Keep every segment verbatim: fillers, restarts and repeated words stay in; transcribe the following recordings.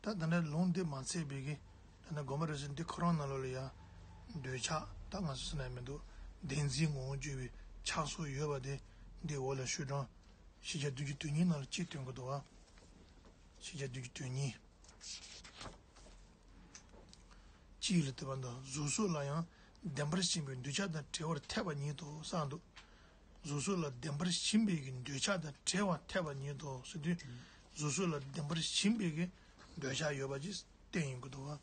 ད་ད་ལྟ་ལུང་འདི་མ་ཚད་པའི་གི་ད་ལྟ་དགོངས་པ་རེད་ཟེར། འདི་ཁོ་རང་ནང་ལོགས་ལ་ཡང་འདོད་ཆགས། ད་ང་ཚོ་ཟེར་ན་མི་འདུག་བདེན་འཛིན་ངོ་བོ་བརྗོད་པའི་ཆགས་སོགས་ཡོད་པ་དེ་འདི་འོག་ལ་ཤོག་གྲངས་ཤེས་བྱ་བདུན་ཅུ་དོན་གཉིས་ནང་ལ་གཅིག་སྟོན་གྱི་འདུག་བ། ཤེས་བྱ་བདུན་ཅུ་དོན་གཉིས། གཅིག་ལ་དེ་བ་འདི་གཟུགས་སོགས་ལ་ཡང་བདེན་པར་ཞེན་པའི་འདོད་ཆགས་དང་བྲལ་བར་འཐད་པ་ཉིད་དོ་གསུངས་འདུག་གཟུགས་སོགས་ལ་བདེན་པར་ཞེན་པའི་གི་འདོད་ཆགས་དང་བྲལ་བར་འཐད་པ་ཉིད་དོ་ཟེར་དུས། གཟུགས་སོགས་ལ་བདེན་པར་ཞེན་པའི་གི་འདོད་ཆགས་ཡོད་པ་ཅིག་བསྟན་ཡོང་གི་འདུག་བ། བྱས་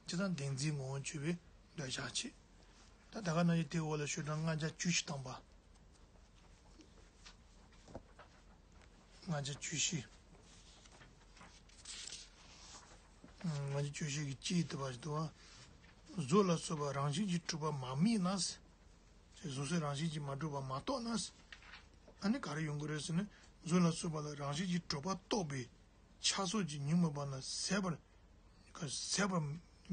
ཙང་བདེན་འཛིན་ངོ་བོ་བརྗོད་པའི་འདོད་ཆགས་བྱེད། ད་ད་ག་ནང་བཞིན་དེའི་འོག་ལ་ཤོག་གྲངས་ལྔ་བརྒྱ་བཅུ་བཞི་དང་པ། ལྔ་བརྒྱ་བཅུ་བཞི། ལྔ་བརྒྱ་བཅུ་བཞི་གི་གཅིག་དེ་བ་ཞིག་འདུག་བ། གཟུགས་ལ་སོགས་པ་རང་བཞིན་གྱིས་གྲུབ་པ་མ་དམིགས་ན། གཟུགས་སོགས་རང་བཞིན་གྱིས་མ་གྲུབ་པ་མ་རྟོགས་ན། ཨ་ནི་ག་རེ་ཡོང་གི་རེད་ཟེར་ན། གཟུགས་ལ་སོགས་པ་ལ་རང་བཞིན་གྱིས་གྲུབ་པ་རྟོགས་པའི་ཆགས་སོགས་ཀྱིས་ཉོན་མོངས་པ་རྣམས་ཟད་པར། ཟད་པར་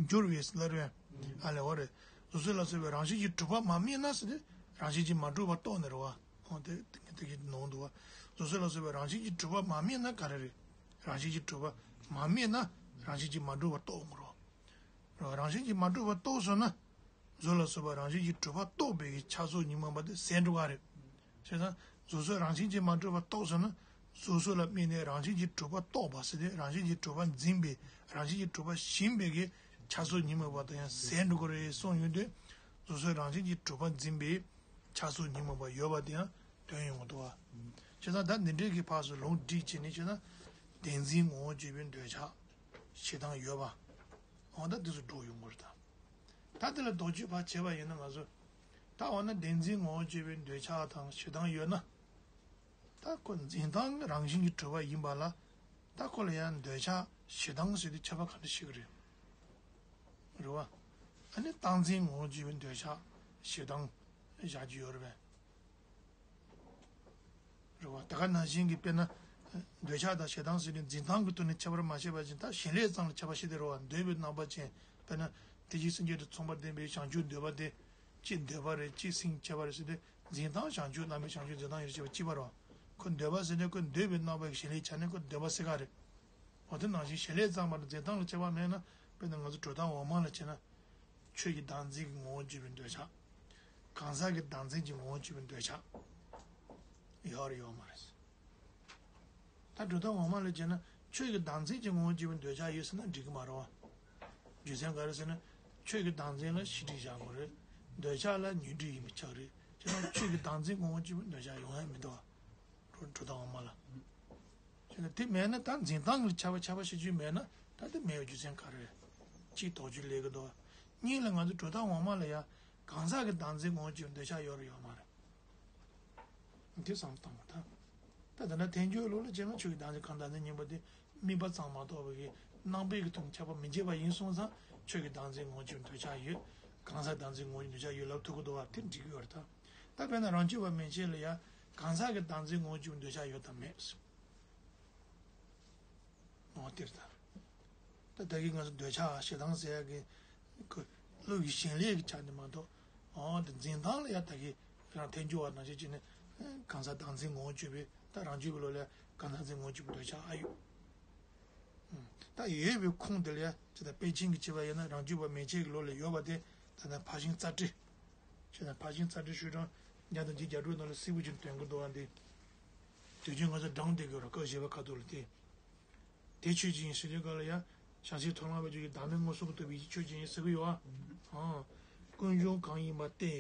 འགྱུར་བའི་སླར་བས། ཨ་ལས་འོ་རེད། གཟུགས་སོགས་ལ་སོགས་པའི་རང་བཞིན་གྱིས་གྲུབ་པ་མ་དམིགས་ན་ཟེར་ཏེ། རང་བཞིན་གྱིས་མ་གྲུབ་པ་རྟོགས་ནས་རེད་བ། འོ་དེ་དེ་གི་ནང་འདུག་བ། གཟུགས་སོགས་ལ་སོགས་པའི་རང་བཞིན་གྱིས་གྲུབ་པ་མ་དམིགས་ན་ག་རེ་རེད། རང་བཞིན་གྱིས་གྲུབ་པ་མ་དམིགས་ན་རང་བཞིན་གྱིས་མ་གྲུབ་པ་རྟོགས་འོང་གི་རེད་བ། རང་བཞིན་གྱིས་མ་གྲུབ་པ་རྟོགས་སོང་ན། གཟུགས་ལ་སོགས་པ་རང་བཞིན་གྱིས་གྲུབ་པ་རྟོགས་པའི་ཆགས་སོགས་ཉོན་མོངས་པ་དེ་ཟད་འགྲོ་གི་རེད། བྱས་ཙང་གཟུགས་སོགས་རང་བཞིན་གྱིས་མ་གྲུབ་པ་རྟོགས་སོང་ན། གཟུགས་སོགས་ལ་དམིགས་ནས་རང་བཞིན་གྱིས་གྲུབ་པ་རྟོགས་པ་ཟེར་ཏེ། རང་བཞིན་གྱིས་གྲུབ་པ་འཛིན་པའི་རང་བཞིན་གྱིས་གྲུབ་པ་ཞེན་པའི་གི་ཆགས་སོགས་ཉོན་མོངས་པ་དེ་ཡང་ཟད་འགྲོ་གི་རེད་གསུངས་ཡོང་དུས། གཟུགས་སོགས་རང་བཞིན་གྱིས་གྲུབ་པ་འཛིན་པའི་ཆགས་སོགས་ཉོན་མོངས་པ་ཡོད་པ་དེ་ཡང་དོན་ཡོང་གི་འདུག་བ། བྱས་ཙང་ད་འདི་འདྲའི་གི་ཕར་ཚུར་ལུང་བསྒྲིགས་བྱས་ནས། བྱས་ཙང་བདེན་འཛིན་ངོ་བོ་བརྗོད་པའི་འདོད་ཆགས་ཞེ་སྡང་ཡོད་པ། འོ་ད་འདི་ཚོ་འགྲོ་ཡོང་གི་རེད་ད། ད་དེ་ལ་དོགས་གཅོད་ཕར་བྱས་པ་ཡིན་ན། ང་ཚོ་ད་འོ་ན་བདེན་འཛིན་ངོ་བོ་བརྗོད་པའི་འདོད་ཆགས་དང་ཞེ་སྡང་ཡོད་ན། ད་ཁོ་འཛིན་སྟངས་རང་བཞིན་གྱིས་གྲུབ་པ་ཡིན་པ་ལ། ད་ཁོ་ལ་ཡང་འདོད་ཆགས་ཞེ་སྡང་ཟེར་དུས་ཁྱད་པར་ག་འདྲ་ཞིག་རེད། རེད་བ། ཨ་ནི་རྟག་འཛིན་ངོ་བོ་བརྗོད་པའི་འདོད་ཆགས་ཞེ་སྡང་བཞག་རྒྱུ་ཡོད་རེད་པས། རེད་བ། ད་ག་ནང་བཞིན་གྱི་དཔེར་ན། འདོད་ཆགས་དང་ཞེ་སྡང་ཟེར་ནས་འཛིན་སྟངས་ཀྱི་ཐོག་ནས་ཁྱད་པར་མ་བྱས་པ་ཅིག་ད་གཞན་ལས་ཙམ་ལ་ཁྱད་པར་ཕྱེ་སྟེ་རེད་བ། འདོད་པའི་རྣམ་པ་ཅན། དཔེར་ན། དེ་བཞིན་སེམས་བསྐྱེད་དང་མཚུངས་པར་ལྡན་པའི་བྱང་ཆུབ་འདོད་པ་དེ། གཅིག་འདོད་པ་རེད། གཅིག་སེམས་ཁྱད་པར་རེད་ཟེར་ཏེ། འཛིན་སྟངས་བྱང་ཆུབ་རྣམ་པའི་བྱང་ཆུབ་འཛིན་སྟངས་ཡོད་ཅེས་པ་གཅིག་པ་རེད་བ། ཁོ་འདོད་པ་ཟེར་ནས་ཁོ་འདོད་པའི་རྣམ་པ་གི་གཞན་ལས་ཆ་ནས་ཁོ་འདོད་པ་ཟེར་ག་རེད། འོ་དེ་ནང་བཞིན་གཞན་ལས་ཙམ་པ་དང་འཛིན་སྟངས་ལ་ཁྱད་པར་མེད་ན། དཔེར་ན་ང་ཚོ་གྲུབ་མཐའ་འོག་མ་ལ་བྱས་ན། ཆོས་ཀྱི་བདག་འཛིན་གྱི་ངོ་བོ་བརྗོད་པའི་འདོད་ཆགས། གང་ཟག་གི་བདག་འཛིན་གྱི་ངོ་བོ་བརྗོད་པའི་འདོད་ཆགས། ཡོད་རེད་ཡོད་མ་རེད། ད་གྲུབ་མཐའ་འོག་མ་ལ་བྱས་ན་ཆོས་ཀྱི་བདག་འཛིན་གྱི་ངོ་བོ་བརྗོད་པའི་འདོད་ཆགས་ཡོད་ཟེར་ན་འགྲིག་གི་མ་རེད་བ། རྒྱུ་མཚན་ག་རེ་ཟེར་ན། ཆོས་ཀྱི་བདག་འཛིན་ལ་ཤེས་སྒྲིབ་བཞག་དགོས་རེད། འདོད་ཆགས་ལ་ཉོན་སྒྲིབ་ཡིན་པས་ཁྱབ་རེད། བྱས་ན་ཆོས་ཀྱི་བདག་འཛིན་ངོ་བོ་བརྗོད་པའི་འདོད་ཆགས་ཡོང་ཡ་མི་འདུག་བ། གྲུབ་མཐའ་འོག་མ་ལ། བྱས་ན་དེ་མེད་ན་ད་འཛིན་སྟངས་ལ་ཁྱད་པར་ཁྱད་པར་ཕྱེ་རྒྱུ་མེད་ན། ད་དེ་མེད་པའི་རྒྱུ་མཚན་ག་རེ་རེད། གཅིག་དོགས་གཅོད་སླེབས་ཀྱི་འདུག་བ། གཉིས་ལ་ང་ཚོ་གྲུབ་མཐའ་འོག་མ་ལ་ཡ། གང་ཟག་གི་བདག་འཛིན་ངོ་བོ་བརྗོད་པའི་འདོད་ཆགས་ཡོད་རེད་ཡོད་མ་རེད། དེ་བསམ་བློ་བཏང་བ་དང་། ད་ད་ལྟ་ཐལ་འགྱུར་ལུགས་ལ་བྱས་ན་ཆོས་ཀྱི་བདག་འཛིན་གང་བདག་འཛིན་གཉིས་པོ་དེ་དམིགས་པ་ཙམ་མ་གཏོགས་པའི་རྣམ་པའི་གི་ཐོག་ནས་ཁྱད་པར་མི་འབྱེད་པ་ཡིན་སོང་ཙང་། ཆོས་ཀྱི་བདག་འཛིན་ངོ་བོ་བརྗོད་པའི་འདོད་ཆགས་ཡོད། གང་ཟག་བདག་འཛིན་ངོ་བོ་བརྗོད་པའི་འདོད་ཆགས་ཡོད་ལབ་ཐུབ་ཀྱི་འདུག་བ། དེ་འགྲིག་གི་ཡོད་རེད་ད། ད་དཔེར་ན་རང་རྒྱུད་པ་མན་ཆད་ལ་ཡ། གང་ཟག་གི་བདག་འཛིན་ངོ་བོ་བརྗོད་པའི་འདོད་ཆགས་ཡོད་དམ་མེད། འོ་དེ་རེད་ད། ད་ད་གིན་ང་ཚོ་འདོད་ཆགས་ཞེ་སྡང་ཟེར་ཡ་གི་ཁོ་བློ་ཡི་གཞན་ལས་ཀྱི་ཆ་ནས་མ་གཏོགས། འོ་དེ་འཛིན་སྟངས་ལ་ཡ་ད་གིན་རང་ཐལ་འགྱུར་བ་ནང་བཞིན་བྱས་ནས་གང་ཟག་བདག་འཛིན་ངོ་བོ་བརྗོད་པའི་ད་རང་རྒྱུད་ཀྱི་བློ་ལ་ཡ་གང་ཟག་བདག་འཛིན་ངོ་བོ་བརྗོད་པའི་འདོད་ཆགས་ཨ་ཡོད། ད་ཡོད་པའི་ཁུངས་དེ་ལ་ཡ་ཇི་ལྟར་དཔེ་ཅན་གྱིས་བྱས་པ་ཡིན་ན། རང་རྒྱུད་པ་མན་ཆད་ཀྱི་བློ་ལ་ཡོད་པ་དེ་ད་ལྟ་ཕར་ཕྱིན་རྩ་ཁྲིད། བྱས་ན་ཕར་ཕྱིན་རྩ་ཁྲིད་ཤོག་གྲངས་བརྒྱ་དང་བརྒྱད་ཅུ་གྱ་དྲུག་ནང་ལ་གསལ་པོ་ཅིག་སྟོན་གྱི་འདུག་བ། འདི་དུས་རྒྱུན་ང་ཚོ་བགྲངས་བསྡད་ཀྱི་ཡོད་རེད། སྐབས་བཞི་པ་ཁ་ཐུག་ལ་དེ། དེ་ཆོས་ཅན་ཡིན་ཟེར་དུས་སྐབས་ལ་ཡང་བྱང་སེམས་མཐོང་ལམ་པ་ཅིག་གིས་བདག་མེད་མངོན་སུམ་གྱིས་རྟོགས་པའི་ཡེ་ཤེས་ཆོས་ཅན་ཡིན་ཟེར་གྱི་ཡོད་ཨ། ཨང་། ཀུན་འབྱུང་གང་ཡིན་པ་སྟེ།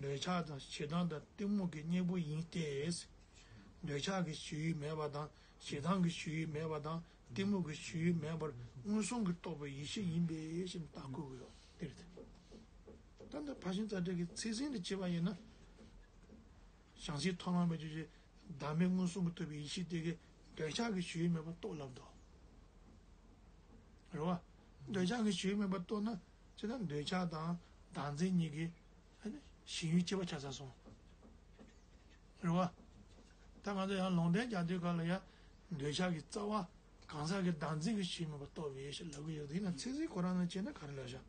འདོད་ཆགས་དང་ཞེ་སྡང་དང་གཏི་མུག་གི་གཉེན་པོ་ཡིན་ཏེ། འདོད་ཆགས་ཀྱི་ཞི་ཡུལ་མེད་པ་དང་། ཞེ་སྡང་གི་ཞི་ཡུལ་མེད་པ་དང་། གཏི་མུག་གི་ཞི་ཡུལ་མེད་པར་མངོན་སུམ་གྱིས་རྟོགས་པའི་ཡེ་ཤེས་ཡིན་པས་ཞེས་བརྟག་དགོས་ཀྱི་ཡོད། དེ་རེད། ད་ལྟ་ཕར་ཕྱིན་རྩ་ཁྲིད་ཀྱི་ཚིག་ཟིན་དུ་བྱས་པ་ཡིན་ན། བྱང་སེམས་མཐོང་ལམ་པ་ཅིག་གིས་བདག་མེད་མངོན་སུམ་གྱིས་རྟོགས་པའི་ཡེ་ཤེས་དེ་གིས་འདོད་ཆགས་ཀྱི་ཞི་ཡུལ་མེད་པར་རྟོགས་ལབ་འདུག་རེད་བ། འདོད་ཆགས་ཀྱི་ཞི་ཡུལ་མེད་པར་རྟོགས་ན། ཅི་ལྟར་འདོད་ཆགས་དང་བདག་འཛིན་གཉིས་ཀྱི་ཞེན་ཡུལ་གཅིག་པ་ཆགས་ཚར་སོང་། རེད་བ། ད་ང་ཚོ་ཡང་ལུང་འདྲེན་རྒྱག་དུས་སྐབས་ལ་ཡང་། འདོད་ཆགས་ཀྱི་རྩ་བ་གང་ཟག་གི་བདག་འཛིན་གྱི་ཞི་ཡུལ་མེད་པར་རྟོགས་པས་ཞེས་ལབ་ཀྱི་ཡོད། དེ་ཡིན་ན་ཚིག་ཟིན་ཁོ་རང་ནང་བྱས་ན་ག་རེ་ལབ་བཞག་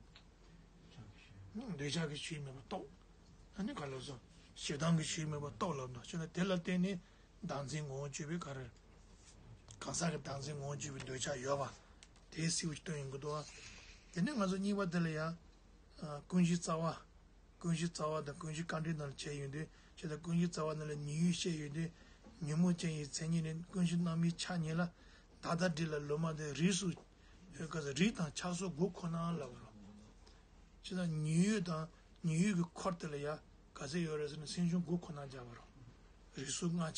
འདོད་ཆགས་ཀྱི་ཞི་ཡུལ་མེད་པར་རྟོགས། ཨ་ནི་ག་ལབ་སོང་། ཞེ་སྡང་གི་ཞི་ཡུལ་མེད་པར་རྟོགས་ལབ་འདུག་བྱས་ན་དེ་ལ་བརྟེན་ནས་བདག་འཛིན་ངོ་བོ་བརྗོད་པའི་ག་རེ། གང་ཟག་གི་བདག་འཛིན་ངོ་བོ་བརྗོད་པའི་འདོད་ཆགས་ཡོད་པ། དེ་གསལ་བོ་ཞིག་སྟོན་ཡོང་གི་འདུག་བ། དེ་ནས་ང་ཚོ་གཉིས་པ་དེ་ལ་ཡང་། ཀུན་གཞི་རྩ་བ། ཀུན་གཞི་རྩ་བ་དང་ཀུན་གཞི་དཀའ་འགྲེལ་ནང་ལ་བྱས་ཡོང་དུས་བྱས་ཙང་ཀུན་གཞི་རྩ་བ་ནང་ལ་ཉེ་ཡུལ་བཤད་ཡོང་དུས། ཉོན་མོངས་ཅན་ཡི་མཚན་ཉིད་ནི་ཀུན་གཞི་རྣམ་དབྱེའི་ཆ་གཉིས་ལ། བདག་ལྟ་དྲི་ལ་ལོག་མ་དེ་རིགས་སུ། ཡོད་ག་ཟེར་རིགས་དང་ཆགས་སོགས་དགུ་ཁོ་ན་ལབ་པ་རེད། བྱས་ཙང་ཉེ་ཡུལ་དང་ཉེ་ཡུལ་གྱི་འཁོར་དེ་ལ་ཡ་ག་ཚད་ཡོད་རེད་ཟེར་ན་སེམས་བྱུང་དགུ་ཁོ་ན་སྦྱར་བ་རེད། རིགས་སུ་ལྔ་བྱས།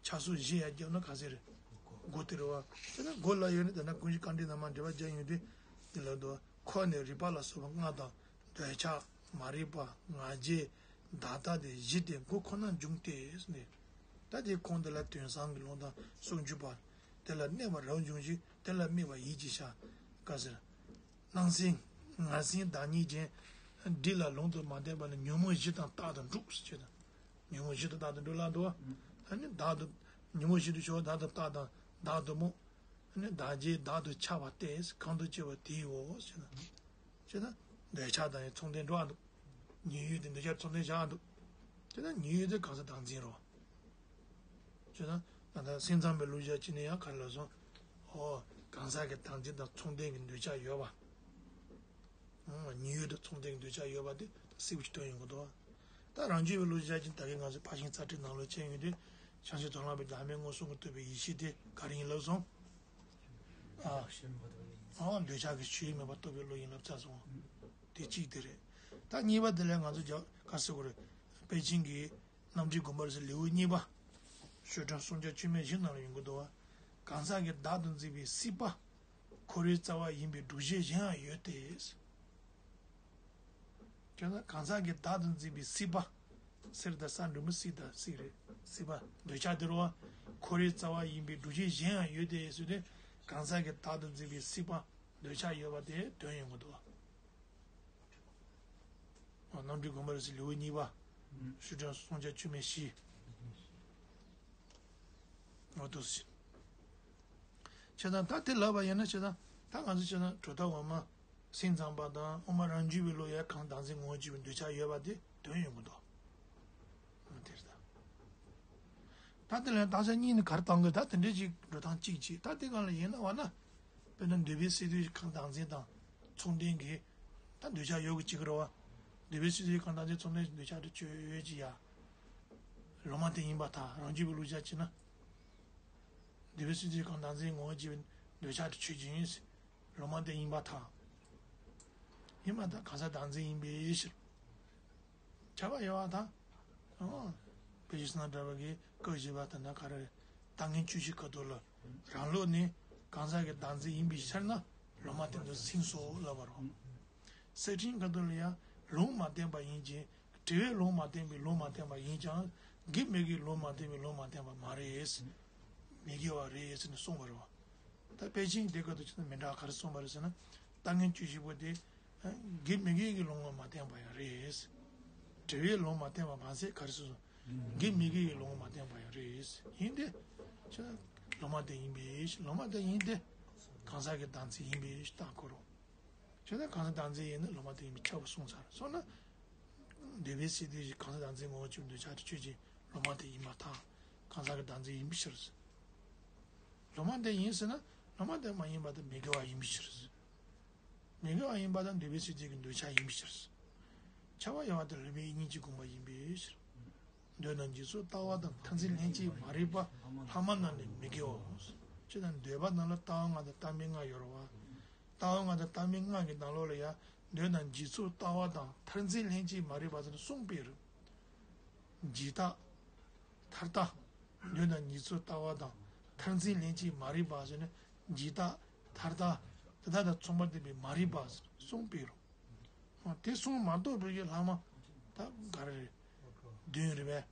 ཆགས་སོགས་བཞི་ཡ་བརྒྱབ་ན་ག་ཚད་རེད། དགུ་དེ་རེད་བ། དེ་ན་དགུ་ལ་ཡོད་ནི་དེ་ན་ཀུན་གཞི་དཀའ་འགྲེལ་ནང་མར་འགྲེལ་པ་རྒྱག་ཡོང་དུས། འདི་ལ་འདུག་བ། འཁོར་ནི་རིག་པ་ལ་སོགས་པ་ལྔ་དང་། འདོད་ཆགས། མ་རིག་པ། ང་རྒྱལ། བདག་ལྟ་སྟེ་བཞི་སྟེ་དགུ་ཁོ་ན་འབྱུང་སྟེ་ཟེར་ནས། ད་དེའི་ཁོངས་དེ་ལ་དོན་བཟང་གི་ལུང་དང་ཟུང་འཇུག་པ། དེ་ལ་གནས་པ་རབ་འབྱུང་བཞི། དེ་ལ་དམིགས་པ་ཡིད་ཀྱི་ཤར། ག་ཟེར། སྣང་སེམས། ངར་སེམས་བདག་ཉིད་ཅན། སྒྲིབ་ལ་ལུང་དུ་མ་བསྟན་པ་ནི་ཉོན་མོངས་བཞི་དང་རྟག་ཏུ་འགྲོགས་ཟེར་གྱི་དང་། ཉོན་མོངས་བཞི་དང་རྟག་ཏུ་འགྲོགས་ལབ་འདུག་བ། ཨ་ནི་བདག་ཏུ། ཉོན་མོངས་བཞི་དུ་ཞོག་བདག་ཏུ་རྟག་དང་བདག་ཏུ་རྨོངས། ཨ་ནི་བདག་བྱས་བདག་ཏུ་ཆགས་པ་སྟེ་གང་དུ་སྐྱེ་བ་དེའོ་ཟེར་ན། ཅེ་ན། འདོད་ཆགས་དང་ཡང་ཚོང་ལྡན་འགྲོ་ཨ་འདུག་ཉེ་ཡུལ་དེ་འདོད་ཆགས་ཚོང་ལྡན་བཞག་ཨ་འདུག་ཅེ་ན་ཉེ་ཡུལ་དེ་གང་ཟག་བདག་འཛིན་རོ། ཅེ་ན། ད་ལྟ་སེམས་ཙམ་པའི་ལུགས་བཞག་ཅི་ནས་ཡང་ག་རེ་ལབ་སོང་། ཨོ། གང་ཟག་གི་བདག་འཛིན་དང་ཚོང་ལྡན་གྱི་འདོད་ཆགས་ཡོད་པ། ཉེ་ཡུལ་དུ་ཚོང་ལྡན་གྱི་འདོད་ཆགས་ཡོད་པ་དེ་གསལ་པོ་ཞིག་སྟོན་ཡོང་གི་འདུག་ད་རང་རྒྱུད་པའི་ལུགས་བཞག་ཅིང་ད་གིན་ང་ཚོས་ཕར་ཕྱིན་རྩ་ཁྲིད་ནང་ལོགས་བྱས་ཡོང་དུས་བྱང་ཆུབ་དོན་ལ་བའི་བདག་མེད་མངོན་སུམ་གྱིས་རྟོགས་པའི་ཡེ་ཤེས་དེ་ག་རེ་ཡིན་ལབ་སོང་། ཨ། ཨ། འདོད་ཆགས་ཀྱི་ཆོས་མེད་པར་རྟོགས་པའི་བློ་ཡིན་ལབ་ཚར་སོང་། དེ་གཅིག་དེ་རེད། ད་གཉིས་པ་དེ་ལས་ང་ཚོ་རྒྱ་ག་ཟེར་དགོས་རེད། པཎ་ཆེན་གྱི་རྣམ་འགྲེལ་དགོངས་པ་རིགས་གསལ་ལེའུ་གཉིས་པ། ཆོས་དྲངས་སུམ་བརྒྱ་བཅུ་མེད་བཞི་ནང་ལ་ཡོང་གི་འདུག་བ། གང་ཟག་གི་བདག་ཏུ་འཛིན་པའི་སྲིད་པ། འཁོར་བའི་རྩ་བ་ཡིན་པའི་སྒྲུབ་བྱེད་གཞན་ཡང་ཡོད་དེ། ཁྱོད་ན་གང་ཟག་གི་བདག་ཏུ་འཛིན་པའི་སྲིད་པ། གསེར་དང་ས་འབྲུ་མི་སྲིད་དང་སྲིད་རེད། སྲིད་པ་འདོད་ཆགས་དེ་རུ་བ། འཁོར་བའི་རྩ་བ་ཡིན་པའི་སྒྲུབ་བྱེད་གཞན་ཡང་ཡོད་དེ་ཟེར་ཏེ། གང་ཟག་གི་བདག་ཏུ་འཛིན་པའི་སྲིད་པ། འདོད་ཆགས་ཡོད་པ་དེ་དོན་ཡོང་གི་འདུག་རྣམ་འགྲེལ་དགོངས་པ་རིགས་གསལ་ལེའུ་གཉིས་པ། ཆོས་དྲངས་སུམ་བརྒྱ་བཅུ་མེད་བཞི། འོ་དུ་ཟིན། བྱས་ཙང་ད་དེ་ལབ་པ་ཡིན་ན་བྱས་ཙང་ད་ང་ཚོ་བྱས་ཙང་གྲུབ་མཐའ་འོག་མ། སེམས་ཙམ་པ་དང་དབུ་མ་རང་རྒྱུད་པའི་བློ་ཡ་གང་བདག་འཛིན་ངོ་བོ་གཅིག་པའི་འདོད་ཆགས་ཡོད་པ་དེ་དོན་ཡོང་གི་འདུག་དེ་རེད་ད། ད་དེ་ལ་བརྟག་བྱ་གཉིས་ནི་གར་བཏང་དགོས་ད་དེ་འདྲའི་ཅིག་འགྲོ་སྟངས་གཅིག་བྱེད་ད་དེ་གང་ལ་ཡིན་ན་བ་ན། དཔེར་ན་འདོད་པའི་སི་ཏུ་གང་བདག་འཛིན་དང་ཚོང་ལྡན་གྱི་ད་འདོད་ཆགས་ཡོད་གི་གཅིག་རེད་བ། འདོད་པའི་སི་ཏུ་གང་བདག་འཛིན་ཚོང་ལྡན་འདོད་ཆགས་དེ་ཆོས་ཡོད་ཀྱི་ཡ། ལོག་མ་དེ་ཡིན་པར་ཐལ་རང་རྒྱུད་པའི་ལུགས་བྱ་བྱེད་ན། འདོད་པའི་སི་ཏུ་གང་བདག་འཛིན་ངོ་བོ་གཅིག་པའི་འདོད་ཆགས་དེ་ཆོས་ཅན་ཡིན། ལོག་མ་དེ་ཡིན་པར་ཐལ། ཡིན་པར་ཐལ་གང་ཟག་བདག་འཛིན་ཡིན་པའི་ཕྱིར། ཁྱབ་པ་ཡོད་པར་ཐལ། ཨོ། དཔེ་ཆ་སྣ་འདྲ་བ་གི་སྐབས་བཞི་པ་དང་ན་ག་རེ། ལྟ་ངན་བཅུ་བཞི་ཁ་ཐོག་ལ། རང་ལུགས་ནི་གང་ཟག་གི་བདག་འཛིན་ཡིན་པའི་ཕྱིར་ན་ལོག་མ་དེ་དུ་སེམས་སོ་ལབ་པ་རོ། གསེར་ཕྲེང་ཁ་ཐོག་ལ་ཡང་ལུང་མ་བསྟན་པ་ཡིན་གྱི། དྲི་བས་ལུང་མ་བསྟན་པའི་ལུང་མ་བསྟན་པ་ཡིན་ཀྱང་། དགེ་མི་དགེའི་ལུང་མ་བསྟན་པའི་ལུང་མ་བསྟན་པ་མ་རེད། མི་དགེ་བ་རེད་ཟེར་ནས་གསུངས་པ་རེད་བ། ད་དཔེ་ཅན་དེ་སྐབས་དུ་ཕྱིན་ན་མི་འདྲ་ག་རེ་གསུངས་པ་རེད་ཟེར་ན། ལྟ་ངན་བཅུ་བཞི་པོ་དེ། དགེ་མི་དགེ་གི་ལུང་མ་བསྟན་པ་ཡང་རེད། དྲི་བས་ལུང་མ་བསྟན་པ་མ་ཟད་ག་རེ་གསུངས་སོང་། དགེ་མི་དགེ་གི་ལུང་མ་བསྟན་པ་ཡང་རེད། ཡིན་ཏེ། ཕྱིན་ན་ལོག་མ་དེ་ཡིན་པས་ལོག་མ་དེ་ཡིན་ཏེ། གང་ཟག་གི་བདག་འཛིན་ཡིན་པས་ལྟ་དགོས་རོ། བྱས་ན་གང་ཟག་བདག་འཛིན་ཡིན་ན་ལོག་མ་དེ་ཡིན་པས་ཁྱབ་པ་གསུངས་ཚར་སོང་ན། འདོད་པའི་སི་ཏུ་གང་ཟག་བདག་འཛིན་ངོ་བོ་གཅིག་འདོད་ཆགས་དེ་ཆོས་ཅན་ལོག་མ་དེ་ཡིན་པར་ཐལ། གང་ཟག་གི་བདག་འཛིན་ཡིན་པའི་ཕྱིར། ལོག་མ་དེ་ཡིན་ཟེར་ན་ལོག་མ་དེ་མ་ཡིན་པ་དང་མི་དགེ་བ་ཡིན་པའི་ཕྱིར། མི་དགེ་བ་ཡིན་པ་དང་འདོད་པའི་སི་ཏུ་གི་འདོད་ཆགས་ཡིན་པའི་ཕྱིར། ཁྱབ་པ་ཡོད་པར་ཐལ་ལོག་པའི་གཉིས་ཀྱི་དགོངས་པ་ཡིན་པའི་ཕྱིར། འདོད་དང་འཇིག་ཚོགས་ལྟ་བ་དང་མཐར་འཛིན་ལྷན་ཅིག་མ་རིག་པ་ལྷག་མ་རྣམས་ནི་མི་དགེའོ། ཅེས་དང་འདོད་པ་རྣམས་ལ་ལྟ་བ་ལྔ་དང་ལྟ་མིན་ལྔ་ཡོད་རེད་བ། ལྟ་བ་ལྔ་དང་ལྟ་མིན་ལྔ་གི་ནང་ལོགས་ལ་ཡང་འདོད་དང་འཇིག་ཚོགས་ལྟ་བ་དང་མཐར་འཛིན་ལྷན་ཅིག་མ་རིག་པ་ཟེར་ནས་གསུངས་པས་རེད། འཇིག་ལྟ། མཐར་ལྟ། འདོད་དང་འཇིག་ཚོགས་ལྟ་བ་དང་མཐར་འཛིན་ལྷན་ཅིག་མ་རིག་པ་ཟེར་ནས་འཇིག་ལྟ། མཐར་ལྟ། དེ་དག་དང་མཚུངས་པར་ལྡན་པའི་མ་རིག་པ་ཟེར་གསུངས་པས་རེད། དེ་གསུངས་མ་གཏོགས་འགྲོ་ཡི་ལྷག་མ། ད་ག་རེ་རེད། བདུན་རེད་པས།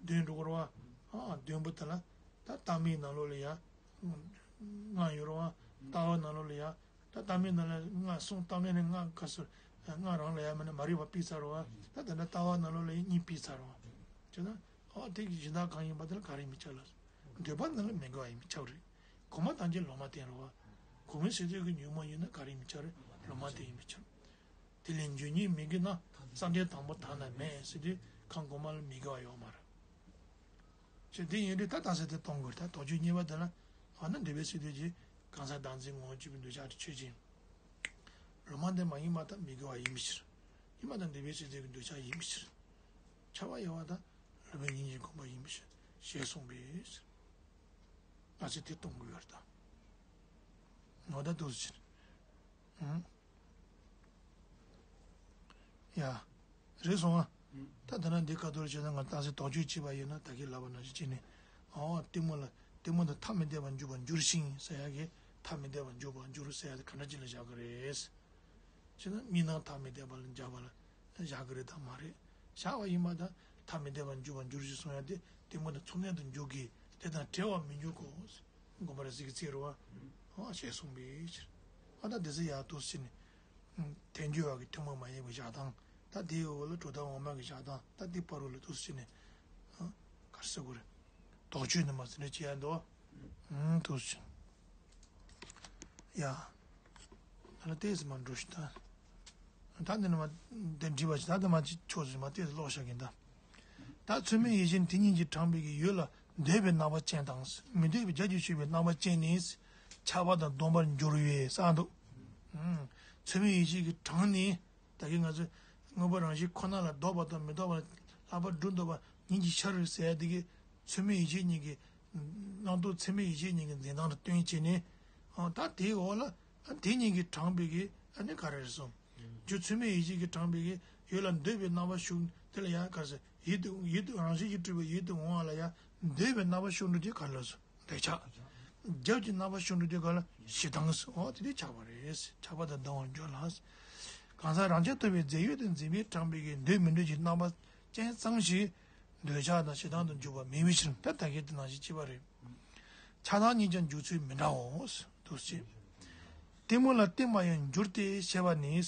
བདུན་འགྲོ་གི་རེད་བ། ཨ་བདུན་པོ་དེ་ལ། ད་ལྟ་མིན་ནང་ལོགས་ལ་ཡ། ལྔ་ཡོད་རེད་བ། ལྟ་བ་ནང་ལོགས་ལ་ཡ། ད་ལྟ་མིན་ནང་ལ་ལྔ་གསུངས་ལྟ་མིན་ནི་ལྔ་ག་ཟེར། ལྔ་རང་ལ་ཡ་མིན་ན་མ་རིག་པ་ཕུད་ཚར་རེད་བ། ད་དེ་འདྲ་ལྟ་བ་ནང་ལོགས་ལ་ཡ་གཉིས་ཕུད་ཚར་རེད་བ། བྱས་ན། ཨ་དེ་གི་གཞན་དག་གང་ཡིན་པ་དེ་ལ་ག་རེ་མི་ཆགས་ལ། འདོད་པ་ནང་ལ་མི་དགེ་བ་ཡིན་མི་ཆགས་རེད། གོང་མ་ཐམས་ཅད་ལོག་མ་བསྟན་རེད་བ། གོང་མའི་སི་ཏུ་གི་ཉོན་མོངས་ཡིན་ན་ག་རེ་མི་ཆགས་རེད་ལོག་མ་བསྟན་ཡིན་མི་ཆགས། དེ་ལས་འཇུག་ཉིད་མི་དགེ་ན་ས་འབྲས་དང་པོ་དག་ན་མེད་ཟེར་དུས་གང་གོང་མ་ལ་མི་དགེ་བ་ཡོད་མ་རེད། ཞེས་དེ་ཡིན་དུས་ད་ལྟ་ས་དེ་གཏོང་དགོས་ད་དོགས་གཅོད་གཉིས་པ་དེ་ལ་འོ་ན་འདོད་པའི་སི་ཏུ་གི་ གང་ཟག་བདག་འཛིན་ངོ་བོ་སྤྱོད་པའི་འདོད་ཆགས་དེ་ཆོས་ཅན། ལུང་མ་བསྟན་པ་ཡིན་པ་དང་མི་དགེ་བ་ཡིན་པའི་ཕྱིར། ཡིན་པ་དང་འདོད་པའི་སེམས་ཅན་གྱི་འདོད་ཆགས་ཡིན་པའི་ཕྱིར། ཁྱབ་པ་ཡོད་པ་དང་ལུང་པའི་སྙིང་རྗེ་བསྒོམ་པ་ཡིན་པའི་ཕྱིར་ཞེས་གསུངས་པས། ང་ཚོས་དེ་གཏོང་དགོས་ཡོད་དམ། ངོ་ད་འདུག་ཟེར། ཨང་། ཡ། རེད་སོང་ཨ། ད་ད་ན་འདི་ཁ་ཐོར་བྱས་ན་ང་ཏང་སེ་དོགས་གཅོད་བྱས་པ་ཡིན་ན་ད་གིན་ལབ་པ་ནང་བཞིན་བྱས་ནས། ཨོ་གཏི་མུག་ལ་གཏི་མུག་དང་ཐ་མི་དད་པར་འཇུག་པར་འགྱུར་ཞིང་ཟེར་ཡ་གི། ཐ་མི་དད་པར་འཇུག་པར་འགྱུར་ཟེར་ཡ་དེ་ག་འདྲ་ཅིག་ལ་བཞག་གི་རེད། བྱས་ན་གཉིས་སྣང་ཐ་མི་དད་པ་ལ་སྦྱར་བ་ལ་བཞག་གི་རེད་དམ་མ་རེད། བཞག་པ་ཡིན་པ་དང་ཐ་མི་དད་པར་འཇུག་པར་འགྱུར་ཞིང་གསུང་ཡ་དེ་གཏི་མུག་དང་མཚུངས་ལྡན་དུ་འཇུག་གི། དེ་དང་བྲལ་བར་མི་འཇུག་གོ། དགོངས་པ་རབ་གསལ་གྱི་ཚིག་རེད་བ། ཨོ་ཞེས་གསུངས་པའི་ཕྱིར། ཨ་ད་དེ་ཚོ་ཡག་ཏུ་ཕྱིན་ནས། ཐལ་འགྱུར་བ་གི་ཐུན་མོང་མ་ཡིན་པའི་བཞག་སྟངས། ད་དེའི་འོག་ལ་གྲུབ་མཐའ་འོག་མ་གི་བཞག་སྟངས། ད་དེ་བར་རོ་ལ་ཏུ་ཕྱིན་ནས། ཨ་ག་རེ་ཟེར་དགོས་རེད། དོགས་གཅོད་ནི་མ་ཟིན་ནས་བྱེད་ཡ་འདུག་ཨང་ཏུ་ཕྱིན། ཡ། ད་ལ་ཏོག་ཙམ་མར་འགྲོ་ཞིག་ད། ད་འདི་ནི་མ། འདི་འདྲི་བ་ཞིག་ད་འདི་མ་ཅིག་ཆོག་ཟིན་མ་ཏོག་ཙམ་ཀློག་བཞག་གིན་ད། ད་མཚན་མོའི་ཡེ་ཤེས་ནི་དེ་ཉིད་ཀྱིས་དྲངས་པའི་གི་ཡུལ་ལ་འདོད་པའི་རྣམ་པ་ཅན་དང་། མི་འདོད་པའི་རྒྱ་ཆེར་ཞུགས་པའི་རྣམ་པ་ཅན་ནི། ཆགས་པ་དང་སྡོམ་པར་འགྱུར་བས་གསུངས་འདུག་ཨང་། མཚན་མོའི་ཡེ་ཤེས་ཀྱིས་དྲངས་ནས། ད་གིན་ང་ཚོས་དངོས་པོ་རང་བཞིན་ཁོ་ན་ལ་ལྡོག་པ་དང་མི་ལྡོག་པ་ལ་ལྷག་པར་སྒྲུབ་འདོད་པ་ཉིད་ཀྱི་ཆ་རེད་ཟེར་ཡ་དེ་གི། མཚན་མོའི་ཡེ་ཤེས་ཉིད་ཀྱི། རྣམ་རྟོག་མཚན་མོའི་ཡེ་ཤེས་ཉིད་ཀྱི་འཛིན་སྟངས་ལ་བསྟུན་བྱས་ནས། ཨ་ད་དེའི་འོག་ལ། ཨ་དེ་ཉིད་ཀྱིས་དྲངས་པའི་གི་ཨ་ནི་ག་རེ་རེད་སོང་། རྒྱུ་མཚན་མོའི་ཡེ་ཤེས་ཀྱིས་དྲངས་པའི་གི་ཡུལ་ལ་འདོད་པའི་རྣམ་པ་ཞུགས་དེ་ལ་ཡང་ག་རེ་ཟེར་ཡིད་དུ་ཡིད་དུ་རང་བཞིན་གྱིས་གྲུབ་པའི་ཡིད་དུ་འོང་བ་ལ་ཡང་འདོད་པའི་རྣམ་པ་ཞུགས་འགྲོ་དེ་ག་རེ་ལབ་སོང་། འདོད་ཆགས། རྒྱབ་ཀྱི་རྣམ་པ་ཤུགས་འགྲོ་དུས་ག་ལ་ཞེ་སྡང་ཟེར། འོ་དེ་དུས་ཆགས་པ་རེད། ཆགས་པ་དང་སྡང་བར་འགྱུར་ལ། གང་ཟག་རང་རྐྱ་ཐུབ་པའི་རྫས་ཡོད་དུ་འཛིན་པས་དྲངས་པའི་གི་འདོད་མི་འདོད་ཀྱི་རྣམ་པ་ཅན་ཙམ་ཞིག་འདོད་ཆགས་དང་ཞེ་སྡང་དུ་འཇུག་པ་མེད་པའི་ཕྱིར། ད་ད་གིན་དེ་ནང་བཞིན་བྱས་པ་རེད། ཆགས་སྡང་གཉིས་ཀྱང་འཇུག་ཚུལ་མི་འདྲའོ། འདུག་ཅེས། གཏི་མུག་ལ་བརྟེན་པར་ཡང་འགྱུར་ཏེ་ཞེས་པ་ནི།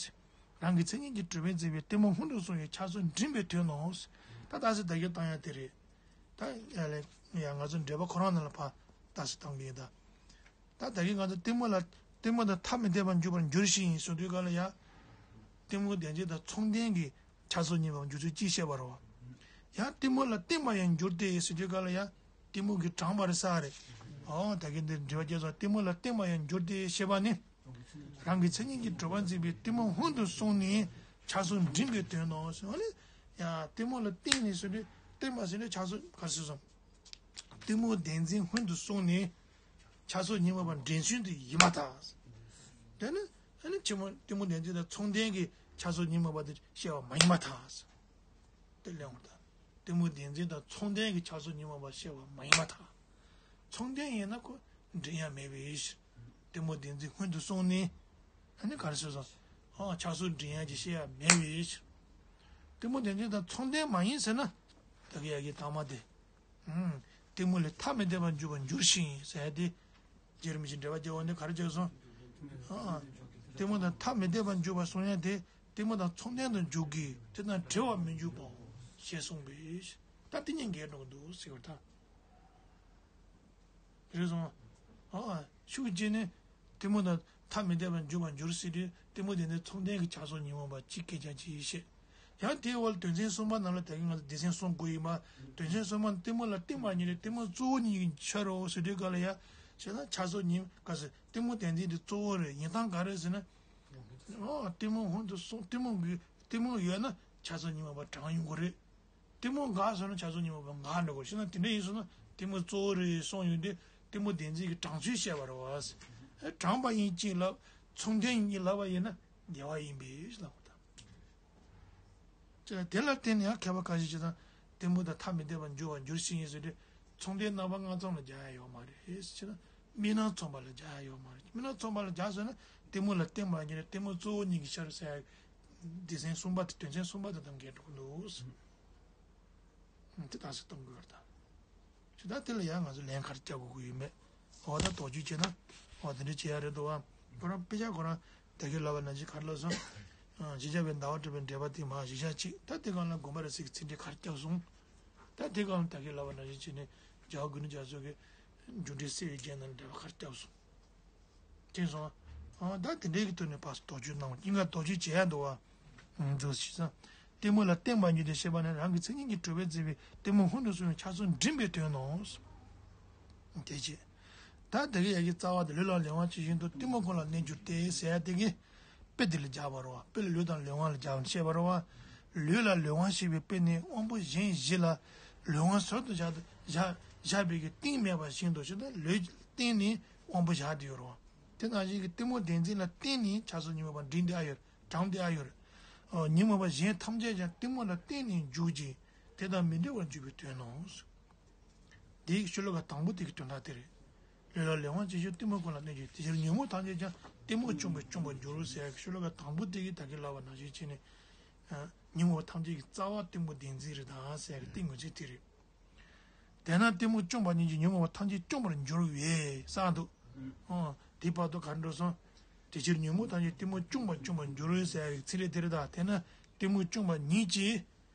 རང་གི་མཚན་ཉིད་ཀྱིས་གྲུབ་པས་འཛིན་པའི་གཏི་མུག་སྔོན་དུ་སོང་བའི་ཆགས་ཚུལ་འགྲིམ་པའི་དོན་ནོ། ད་ད་སེ་ད་གིན་བཏང་ཡ་དེ་རེད། ད་ཡ་ལས་ཡ་ང་ཚོ་འགྲེལ་པ་ཁོ་རང་ནང་ལ་ཕར་ལྟ་ས་བཏང་གི་ཡིན་ད། ད་ད་གིན་ང་ཚོ་གཏི་མུག་ལ་གཏི་མུག་དང་ཐ་མི་དད་པར་འཇུག་པར་འགྱུར་ཞིང་ཟེར་དུས་ག་ལ་ཡ། གཏི་མུག་བདེན་བཞི་དང་མཚུངས་ལྡན་གྱི་ཆགས་སོགས་གཉིས་པ་འཇུག་ཚུལ་གཅིག་བཤད་པ་རེད་བ། ཡང་གཏི་མུག་ལ་བརྟེན་པར་ཡང་འགྱུར་ཏེ་ཟེར་དུས་ག་ལ་ཡ། གཏི་མུག་གིས་དྲངས་པ་རེད་ས་རེད། ཨོ་ད་གིན་འདིར་འགྲེལ་པ་སྐྱེས་སོང་། གཏི་མུག་ལ་བརྟེན་པར་ཡང་འགྱུར་ཏེ་ཞེས་པ་ནི། རང་གི་མཚན་ཉིད་ཀྱིས་གྲུབ་པར་འཛིན་པའི་གཏི་མུག་སྔོན་དུ་སོང་ནས་ཆགས་སོགས་འགྲིམ་པའི་དོན་ནོ་ཟེར་བ་ལས། ཡ་གཏི་མུག་ལ་བརྟེན་ནས་ཟེར་དུས་བརྟེན་པ་ཟེར་དུས་ཆགས་སོགས་ག་རེ་ཟེར་སོང་། གཏི་མུག་བདེན་འཛིན་སྔོན་དུ་སོང་ནས་ཆགས་སོགས་གཉིས་མེད་པར་འདྲེན་ཚུལ་དུ་ཡིན་པར་ཐལ། དེ་ནི་ཨ་ནི་ཆེན་མོ་གཏི་མུག་བདེན་འཛིན་དང་མཚུངས་ལྡན་གྱི་ཆགས་སོགས་གཉིས་མེད་པ་དེ་བཤད་པ་མ་ཡིན་པར་ཐལ། དེ་གླེང་བར་ཐལ། གཏི་མུག་བདེན་འཛིན་དང་མཚུངས་ལྡན་གྱི་ཆགས་སོགས་གཉིས་མེད་པ་བཤད་པ་མ་ཡིན་པར་ཐལ། མཚུངས་ལྡན་ཡིན་ན་ཁོ་འདྲེན་ཡ་མེད་པའི་ཕྱིར། གཏི་མུག་བདེན་འཛིན་སྔོན་དུ་སོང་ནས། ཨ་ནི་ག་རེ་ཟེར་སོང་། ཨ་ཆགས་སོགས་འདྲེན་ཡ་ཅིག་བཤད་ཡ་མེད་པའི་ཕྱིར། གཏི་མུག་བདེན་འཛིན་དང་མཚུངས་ལྡན་མ་ཡིན་ཟེར་ན། ད་གིན་ཡ་གི་དང་མ་དེ། ཨུམ། གཏི་མུག་ལས་ཐ་མི་དད་པར་འཇུག་པར་འགྱུར་ཞིང་ཟེར་ཡ་དེ། རྗེ་རིན་པོ་ཆེས་འགྲེལ་པ་རྒྱག་པ་ནི་ག་རེ་བྱས་སོང་། ཨ། གཏི་མུག་དང་ཐ་མི་དད་པར་འཇུག་པར་གསུང་ཡ་དེ་གཏི་མུག་དང་མཚུངས་ལྡན་དུ་འཇུག་གི་དེ་དང་བྲལ་བར་མི་འཇུག་པའོ། ཞེས་གསུངས་པས། ད་དེ་གཉིས་འགལ་འགྲོ་གི་འདུག་ཟེར་བར་ཐལ། རེད་སོང་། ཨ། ཤུགས་ཀྱིས་ནི། གཏི་མུག་དང་ཐ་མི་དད་པར་འཇུག་པར་འགྱུར་ཟེར་དུས་གཏི་མུག་དེ་ནི་མཚུངས་ལྡན་གྱི་ཆགས་སོགས་ཉོན་མོངས་པ་གཅིག་སྐད་ཆ་གཅིག་བཤད། ཡང་དེའི་འོག་ལ་དོན་ཚན་གསུམ་པ་ནང་ལ་ད་གིན་ང་ཚོ་སྡེ་ཚན་གསུམ་དགོས་ཡིན་པ། དོན་ཚན་གསུམ་པ་ནི་གཏི་མུག་ལ་བརྟེན་པ་ཉིད་ལས་གཏི་མུག་གཙོ་བོ་ཉིད་ཀྱི་ཆ་རོ་ཟེར་དུས་ག་ལ་ཡ། བྱས་ན་ཆགས་སོགས་ཉིད་ག་ཟེར་གཏི་མུག་བདེན་འཛིན་དེ་གཙོ་བོ་རེད། ཡིན་སྟངས་ག་རེ་ཟེར་ན། ཨོ་གཏི་མུག་སྔོན་དུ་སོང་གཏི་མུག་གི་གཏི་མུག་ཡོད་ན་ཆགས་སོགས་ཉོན་མོངས་པ་དྲངས་ཡོང་གི་རེད། གཏི་མུག་འགགས་སོང་ན་ཆགས་སོགས་ཉོན་མོངས་པ་འགག་འགྲོ་གི་རེད། བྱས་ན་དེ་འདྲ་ཡིན་སོང་ན་གཏི་མུག་གཙོ་བོ་རེད་གསུངས་ཡོང་དུས་གཏི་མུག་བདེན་འཛིན་གྱི་དྲངས་ཚུལ་བཤད་པ་རེད་བ། དྲངས་པ་ཡིན་གཅིག་ལབ། མཚུངས་ལྡན་ཡིན་གཉིས་ལབ་པ་ཡིན་ན་འགལ་བ་ཡིན་པས་ལབ་པ་དང་། དེ་ལ་བརྟེན་ནས་ཡང་མཁས་པ་ཁ་ཤས་ཀྱིས་ད་གཏི་མུག་དང་ཐ་མི་དད་པར་འཇུག་པར་འགྱུར་ཞིང་ཡིན་ཟེར་དུས་མཚུངས་ལྡན་རྣམ་པ་ལྔ་ཚང་ལ་སྦྱར་ཡ་ཡོད་མ་རེད། ཅེ་ན། དམིགས་རྣམ་མཚུངས་པ་ལ་སྦྱར་ཡ་ཡོད་མ་རེད། དམིགས་རྣམ་མཚུངས་པ་ལ་སྦྱར་ཟེར་ན་གཏི་མུག་ལ་བརྟེན་པ་ཉིད་ལས་གཏི་མུག་གཙོ་བོ་ཉིད་ཀྱི་ཆ་རེད་ཟེར་ཡ། སྡེ་ཚན་གསུམ་པ་དེ་དོན་ཚན་གསུམ་པ་དེ་དང་འགལ་འགྲོ་གི་འདུག་དེ་ལྟ་ས་གཏོང་དགོས་པ་དང་། ཇི་ལྟར་དེ་ལ་ཡང་ང་ཚོ་ལན་ག་རེ་རྒྱག་དགོས་ཀྱི་ཡོད་མེད། འོ་ད་དོགས་གཅོད་བྱས་ན། འོ་དེ་འདྲ་བྱེད་ཡ་རེད་འདུག་བ། ཁོ་རང་དཔེ་ཆ་ཁོ་རང་ད་གིན་ལབ་པ་ནང་བཞིན་ག་རེ་ལབ་སོང་། གཞི་བཅའ་བའི་ཟླ་བ་གྲགས་པའི་འགྲེལ་པ་དེ་མ་གཞི་བཞག་གཅིག་ད་དེ་སྒང་ལ་དགོངས་པ་རབ་གསལ་གྱི་ཚིག་འགྲེལ་ག་རེ་བརྒྱབ་སོང་། ད་དེ་སྒང་ལ་ད་གིན་ལབ་པ་ནང་བཞིན་བྱས་ནས་རྒྱལ་བ་དགེ་འདུན་རྒྱ་མཚོ་གིས་འགྱུར་འགྲོས་སེལ་བའི་རྒྱན་ནང་འགྲེལ་པ་ག་རེ་བརྒྱབ་སོང་། དེ་སོང་། ཨ་ད་དེ་འདྲའི་གི་ཐོག་ནས་ཕར་དོགས་གཅོད་གནང་བ་ཀྱིན་ག་དོགས་གཅོད་བྱེད་ཡ་འདུག་བ། འདུག་ཞེས་སམ། གཏི་མུག་ལ་བརྟེན་པ་ཉིད་དུ་ཤེས་པ་ནི་རང་གི་མཚན་ཉིད་ཀྱིས་གྲུབ་པས་འཛིན་པའི་གཏི་མུག་སྔོན་དུ་སོང་བའི་ཆགས་སོགས་འགྲིམ་པའི་དོན་ནོ། དེ་བྱས། ད་དེ་གི་ཡ་གི་རྩ་བ་དེ་ལུས་ལ་ལས་དབང་ཇི་བཞིན་དུ་གཏི་མུག་ཀུན་ལ་གནས་གྱུར་ཏེ་ཟེར་ཡ་དེ་གི་དཔེ་དེ་ལ་སྦྱར་བ་རེད་བ། དཔེ་ལ་ལུས་དང་ལས་དབང་ལ་སྦྱར་བ་བཤད་པ་རེད་བ། ལུས་ལ་ལས་དབང་བྱེད་པའི་དཔེ་ནི་དབང་པོ་གཞན་བཞི་ལ་ལས་དབང་ཟུར་དུ་བཞག་བཞག་བཞག་པའི་གི་རྟེན་མེད་པ་བཞིན་དུ་ཞེ་ན་ལུས་རྟེན་ནི་དབང་པོ་བཞག་དེ་ཡོད་རེད་བ། དེ་ནང་བཞིན་གྱི་གཏི་མུག་བདེན་འཛིན་ལ་བརྟེན་ནས་ཆགས་སོགས་ཉོན་མོངས་པ་འདྲེས་ཏེ་ཨ་ཡོད་དྲངས་ཏེ་ཨ་ཡོད། ཉོན་མོངས་པ་གཞན་ཐམས་ཅད་ཀྱང་གཏི་མུག་ལ་བརྟེན་ནས་འཇུག་ཅིང་དེ་དང་མི་འབྲལ་བར་འཇུག་པའི་དོན་ནོ། འདིའི་ཤོ་ལོ་ཀ་དང་པོ་དེ་གི་དོན་དག་དེ་རེད། ལུས་ལ་ལས་དབང་ཇི་བཞིན་གཏི་མུག་ཀུན་ལ་གནས་ཀྱི་དེ་ཕྱིར་ཉོན་མོངས་ཐམས་ཅད་ཀྱང་གཏི་མུག་བཅོམ་པས་བཅོམ་པར་འགྱུར་རོ་ཟེར་ཡག་གི་ཤོ་ལོ་ཀ་དང་པོ་དེ་གི་ད་གིན་ལབ་པ་ནང་བཞིན་བྱས་ནས། ཉོན་མོངས་པ་ཐམས་ཅད་ཀྱི་རྩ་བ་གཏི་མུག་བདེན་འཛིན་རེད་ད་ཟེར་ཡག་གི་གཏིང་ངོས་ཚིག་དེ་རེད། དེས་ན་གཏི་མུག་བཅོམ་པ་ཉིད་ཀྱིས་ཉོན་མོངས་པ་ཐམས་ཅད་བཅོམ་པར་འགྱུར་བས་ཟེར་འདུག་ཨོ། དེའི་བར་དུ་ག་རེ་འགྲོ་སོང་། དེ་ཕྱིར་ཉོན་མོངས་ཐམས་ཅད་གཏི་མུག་བཅོམ་པར་བཅོམ་པར་འགྱུར་བས་ཟེར་ཡག་གི་ཚིག་རེ་དེ་རེད་ད། དེས་ན་གཏི་མུག་བཅོམ་པ་ཉིད་ཀྱིས།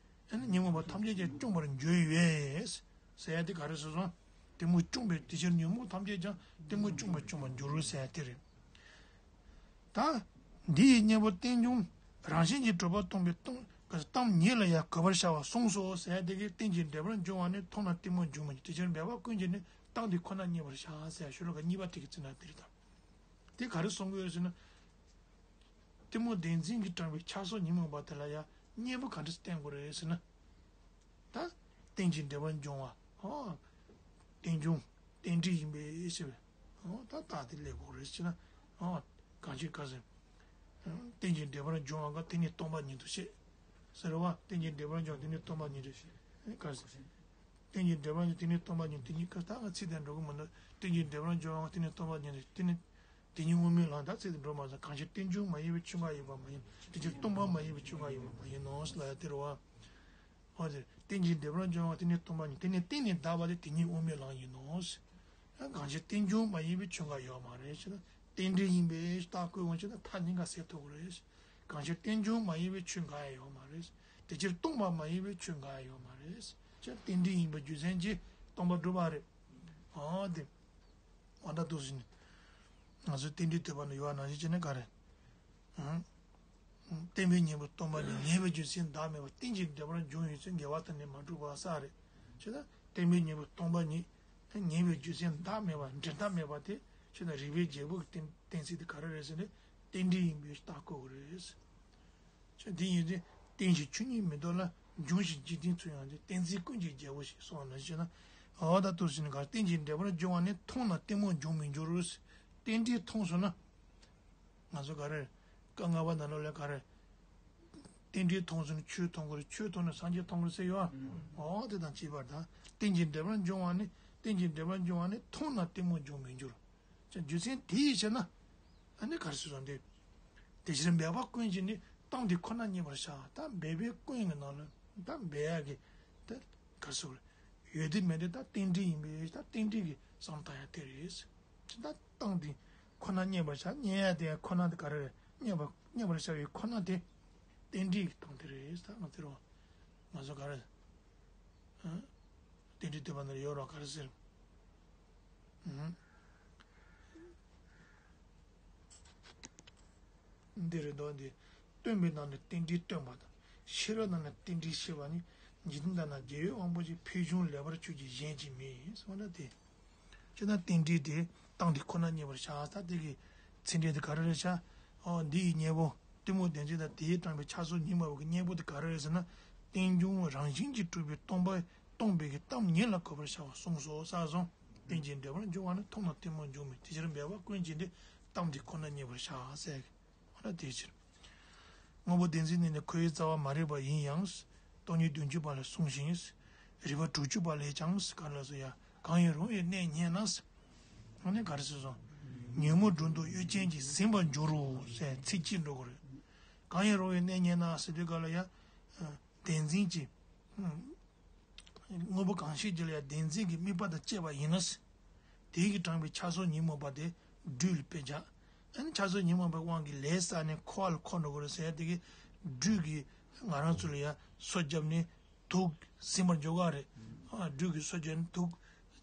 ཨ་ནི་ཉོན་མོངས་པ་ཐམས་ཅད་ཀྱང་བཅོམ་པར་འགྱུར་བས། ཟེར་ཡག་དེ་ག་རེ་ཟེར་སོང་། གཏི་མུག་བཅོམ་པས་དེ་ཕྱིར་ཉོན་མོངས་ཐམས་ཅད་ཀྱང་གཏི་མུག་བཅོམ་པས་བཅོམ་པར་འགྱུར་ཟེར་ཡག་དེ་རེད། ད། འདི་ཡི་གཉེན་པོ་རྟེན་འབྱུང་རང་བཞིན་གྱིས་གྲུབ་པ་སྟོང་པའི་སྟོང་གཏམ་ཉིད་ལ་ཡང་གོ་བར་བྱ་བ་གསུངས་སོ་ཟེར་ཡག་དེ་གིས་རྟེན་ཅིང་འབྲེལ་པར་འབྱུང་བ་ནི་མཐོང་ན་གཏི་མུག་འབྱུང་མི་འགྱུར། དེ་ཕྱིར་འབད་པ་ཀུན་གྱིས་ནི་གཏམ་འདི་ཁོ་ན་རྙེད་པར་བྱ་ཟེར་ཤོ་ལོ་ཀ་གཉིས་པ་དེ་གི་ཚིག་ནང་དེ་རེད་ད། དེ་ག་རེ་གསུང་གི་ཡོད་ཟེར་ན། གཏི་མུག་བདེན་འཛིན་གྱིས་དྲངས་པའི་ཆགས་སོགས་ཉོན་མོངས་པ་དེ་ལ་ཡང་གཉེན་པོ་ག་འདྲ་བསྟེན་དགོས་རེད་ཟེར་ན། ད། རྟེན་ཅིང་འབྲེལ་པར་འབྱུང་བ། ཧོ། རྟེན་འབྱུང་། རྟེན་འབྲེལ་ཡིན་པས་ཞེས་པས། ཧོ་ད་རྟགས་དེ་སླེབས་དགོས་རེད་ཟེར་ན། ཧོ། གང་ཞིག་ག་ཟེར། རྟེན་ཅིང་འབྲེལ་པར་འབྱུང་བ་གང་དེ་ནི་སྟོང་པ་ཉིད་དུ་བཤད། ཟེར་བ་རྟེན་ཅིང་འབྲེལ་པར་འབྱུང་བ་དེ་ནི་སྟོང་པ་ཉིད་དུ་བཤད། ག་ཟེར། རྟེན་ཅིང་འབྲེལ་པར་འབྱུང་དེ་ནི་སྟོང་པ་ཉིད་དེ་ཉིད་ཀ་ད་ང་ཚིག་དེ་འགྲོ་གི་མི་འདུག་རྟེན་ཅིང་འབྲེལ་པར་འབྱུང་བ་དེ་ནི་སྟོང་པ་ཉིད་དུ་དེ་ནི། དེ་ཉིད་དབུ་མའི་ལམ་ད་ཚིག་དེ་འགྲོ་མ་སོང་གང་ཕྱིར་རྟེན་འབྱུང་མ་ཡིན་པའི་ཆོས་འགའ་ཡོད་པ་མ་ཡིན། དེ་ཕྱིར་སྟོང་པ་མ་ཡིན་པའི་ཆོས་འགའ་ཡོད་པ་མ་ཡིན་ནོ་ལ་ཡ་དེ་རུ་བ། འོ་དེ་རྟེན་ཅིང་འབྲེལ་པར་འབྱུང་བ་དེ་ནི་སྟོང་པ་ཉིད་དེ་ནི་རྟེན་ནི་བདག་པ་དེ་དེ་ཉིད་དབུ་མའི་ལམ་ཡིན་ནོ། གང་ཕྱིར་རྟེན་འབྱུང་མ་ཡིན་པའི་ཆོས་འགའ་ཡོད་མ་རེད་ཅེ་ན། རྟེན་འབྲེལ་ཡིན་པས་རྟགས་བཀོད་འོང་ཅེ་ན་མཐའ་གཉིས་ཀ་ཟེར་ཐུབ་ཀྱི་རེད། གང་ཕྱིར་རྟེན་འབྱུང་མ་ཡིན་པའི་ཆོས་འགའ་ཡང་ཡོད་མ་རེད། དེ་ཕྱིར་སྟོང་པ་མ་ཡིན་པའི་ཆོས་འགའ་ཡང་ཡོད་མ་རེད། ཅེས་རྟེན་འབྲེལ་ཡིན་པའི་རྒྱུ་མཚན་གྱིས་སྟོང་པར་སྒྲུབ་པ་རེད། འོ་དེ། འོ་ད་འདུག་ཟིན། ང་ཚོས་རྟེན་འབྲེལ་ཐོས་པ་ནི་ཡོད་པ་ནང་བཞིན་བྱས་ནས་ག་རེ། བརྟེན་པའི་གཉེན་པོ་སྟོང་པ་ཉིད་ངེས་པའི་རྒྱུ་མཚན་བདག་མེད་པ་རྟེན་ཅིང་འབྲེལ་པར་འབྱུང་ཡོད་ཚུལ་འགལ་བ་དང་ནི་མ་གྲུབ་པ་ས་རེད། ཅེས་ན་བརྟེན་པའི་གཉེན་པོ་སྟོང་པ་ཉིད་ངེས་པའི་རྒྱུ་མཚན་བདག་མེད་པ་འབྲེལ་ཟླ་མེད་པ་དེ་ཅེས་ན་རིགས་པའི་རྒྱལ་པོ་གི་གཏན་གཏན་ཚིགས་དེ་ག་རེ་རེད་ཟེར་ན་རྟེན་འབྲེལ་ཡིན་པའི་རྟགས་བཀོད་དགོས་རེད། ཅེས་འདི་ཡིན་ཏེ་རྟེན་ཅིང་ཆོས་ཉིད་མི་ལྡོག་ལ་འབྱུང་ཞིང་འཇིག་རྟེན་ཚུལ་ཡང་ཏེ་གཏན་ཚིགས་ཀུན་གྱི་རྒྱལ་པོ་ཞེས་གསུངས་པ་ནང་བཞིན་ན། འོ་ད་ལྟོས་ཟིན་ག་རྟེན་ཅིང་འབྲེལ་པར་འབྱུང་བ་ནི་མཐོང་ན་གཏི་མུག་འབྱུང་མི་འགྱུར། རྟེན་འབྲེལ་མཐོང་སོང་ན། ང་ཚོ་ག་རེ། བཀའ་ལྔ་པ་ནང་ལོགས་ལ་ག་རེ། རྟེན་འབྲེལ་མཐོང་སོང་ན་ཆོས་མཐོང་གི་རེད། ཆོས་མཐོང་ན་སངས་རྒྱས་མཐོང་གི་རེད་ཟེར་ཡོད་ཨ། འོ་དེ་དང་བཅས་པར་ད། རྟེན་ཅིང་འབྲེལ་པར་འབྱུང་བ་ནི་རྟེན་ཅིང་འབྲེལ་པར་འབྱུང་བ་ནི་མཐོང་ན་གཏི་མུག་འབྱུང་མི་འགྱུར། ཅེས་རྒྱུ་མཚན་དེ་ཡིས་བྱས་ན། ཨ་ནི་ག་རེ་ཟེར་བ་འདི། དེ་ཕྱིར་འབད་པ་ཀུན་གྱིས་ནི་གཏམ་འདི་ཁོ་ན་རྙེད་པར་བྱ། ད་འབད་པའི་ཀུན་གྱི་ནང་ལ་ད་འབད་ཡག་གི་ད་ག་རེ་ཟེར་བ་རེད། ཡོད་དེ་མེད་དེ་ད་རྟེན་འབྲེལ་ཡིན་པས་ད་རྟེན་འབྲེལ་གྱི་བསམ་བཏང་ཡག་དེ་རེད། ཅེས་ད་གཏམ་འདི་ཁོ་ན་རྙེད་པར་བྱ། རྙེད་ཡག་དེ་ཁོ་ན་དེ་ག་རེ་རེད། རྙེད་པ་རྙེད་པར་བྱ་བའི་ཁོ་ན་དེ་རྟེན་འབྲེལ་གྱི་གཏམ་དེ་རེད། ད་ང་ཚོ་རོ་ང་ཚོ་ག་རེ། རྟེན་འབྲེལ་བསྟོད་པ་འདིར་ཡོད་རོགས་ག་རེ་ཟེར། འདི་རེད་དོ་འདི། སྟོན་པའི་ནང་ནས་རྟེན་འབྲེལ་སྟོན་པ་དང་། ཤེས་རབ་ནང་ནས་རྟེན་འབྲེལ་ཤེས་པ་ནི། འཇིག་རྟེན་དག་ན་རྒྱལ་བའི་དབང་པོ་ཆེ། ཕུལ་བྱུང་ལེགས་པར་ཆོས་ཀྱི་གཞན་གྱིས་མིན། གསུངས་ན་དེ། ཅེས་ན་རྟེན་འབྲེལ་དེ་གཏམ་འདི་ཁོ་ན་རྙེད་པར་བྱ། ད་དེ་གི་ཚིག་འགྲེལ་དེ་ག་རེ་རེད་བྱ། ཨོ་འདི་ཡི་གཉེན་པོ་གཏི་མུག་བདེན་འཛིན་དང་དེས་དྲངས་པའི་ཆགས་སོགས་ཉོན་མོངས་པ་གི་གཉེན་པོ་དེ་ག་རེ་རེད་ཟེར་ན། རྟེན་འབྱུང་རང་བཞིན་གྱིས་གྲུབ་པའི་སྟོང་པ་སྟོང་པའི་གི་གཏམ་ཉིད་ལ་གོ་བར་བྱ་བ་གསུངས་སོ་ཟེར་སོང་། རྟེན་ཅིང་འབྲེལ་པར་འབྱུང་བ་ནི་མཐོང་ན་གཏི་མུག་འབྱུང་མིན། དེ་ཕྱིར་འབད་པ་ཀུན་གྱིས་ནི་གཏམ་འདི་ཁོ་ན་རྙེད་པར་བྱ་ཟེར། འོ་ན་དེའི་ཕྱིར། དངོས་པོ་བདེན་འཛིན་ནི་ནི་ཁོ་བོའི་རྩ་བ་མ་རིག་པ་ཡིན་ཡང་། སྟོང་ཉིད་བདུན་ཅུ་པ་ལས་གསུངས་ཤིང་། རིགས་པ་དྲུག་ཅུ་པ་ལས་ཀྱང་ག་ལ་སོ་ཡ་གང་ཡིན་རུང་བའི་གནས་རྙེད་ན། ཨ་ནི་ག་རེ་ཟེར་སོང་། ཉོན་མོངས་སྒྲོ་འདོགས་གཡུལ་ཅན་གྱིས་ཟིན་པར་འགྱུར་རོ་ཟེར་ཚིག་གཅིག་འགྲོ་གི་རེད། གང་ཡིན་རུང་བའི་གནས་རྙེད་ན་ཟེར་དུས་ག་ལ་ཡ། བདེན་འཛིན་གྱི། དངོས་པོ་གང་ཞིག་ཅིག་ལ་ཡང་བདེན་འཛིན་གྱི་དམིགས་པ་དང་བཅས་པ་ཡིན་ན། དེ་གིས་དྲངས་པའི་ཆགས་སོགས་ཉོན་མོངས་པ་དེ་སྦྲུལ་ལ་དཔེ་བཞག་ཨ་ནི་ཆགས་སོགས་ཉོན་མོངས་པའི་དབང་གིས་ལས་བསགས་ནས་འཁོར་བ་ལ་འཁོར་འགྲོ་གི་རེད་ཟེར་ཡ་དེ་གིས་སྦྲུལ་གྱིས་ང་རང་ཚོ་ལ་ཡང་སོ་བརྒྱབ་ནས་དུག་ཟིན་པར་འཇོག་ག་རེད། ཨ་སྦྲུལ་གྱིས་སོ་བརྒྱབ་ནས་དུག་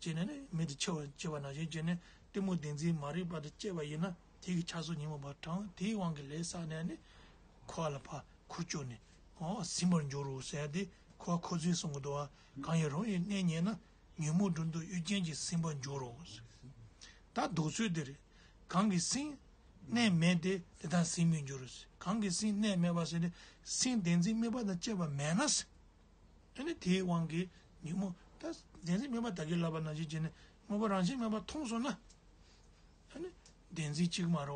བྱས་ནས་ནི་མེ་དེ་འཆི་བར་བྱེད་པ་ནང་བཞིན་བྱས་ནས་གཏི་མུག་བདེན་འཛིན་མ་རིག་པ་དང་བཅས་པ་ཡིན་ན་དེ་གིས་ཆགས་སོགས་ཉོན་མོངས་པ་དྲངས་དེའི་དབང་གིས་ལས་བསགས་ནས་ནི་འཁོར་བ་ལ་ཕར་འཁོར་བཅུག་ནས་ཨོ་ཟིན་པར་འགྱུར་རོ་ཟེར་ཡ་དེ་འཁོར་བ་འཁོར་ཚུལ་གསུང་གི་འདུག་བ། གང་ཡིན་རུང་བའི་གནས་རྙེད་ན། ཉོན་མོངས་སྒྲོ་འདོགས་གཡུལ་ཅན་གྱིས་ཟིན་པར་འགྱུར་རོ། ད་ལྡོག་ཚུལ་དེ་རེད། གང་གི་སེམས་གནས་མེད་དེ། དེ་དག་ཟིན་མི་འགྱུར། གང་གི་སེམས་གནས་མེད་པ་ཟེར་ནས་སེམས་བདེན་འཛིན་དམིགས་པ་དང་བཅས་པ་མེད་ན། ཨ་ནི་དེའི་དབང་གིས་ཉོན་མོངས་ད་བདེན་འཛིན་དམིགས་པ་ད་གིན་ལབ་པ་ནང་བཞིན་བྱས་ནས་དངོས་པོ་རང་བཞིན་མེད་པ་མཐོང་སོང་ན། ཨ་ནི་བདེན་འཛིན་གཅིག་མ་རེད་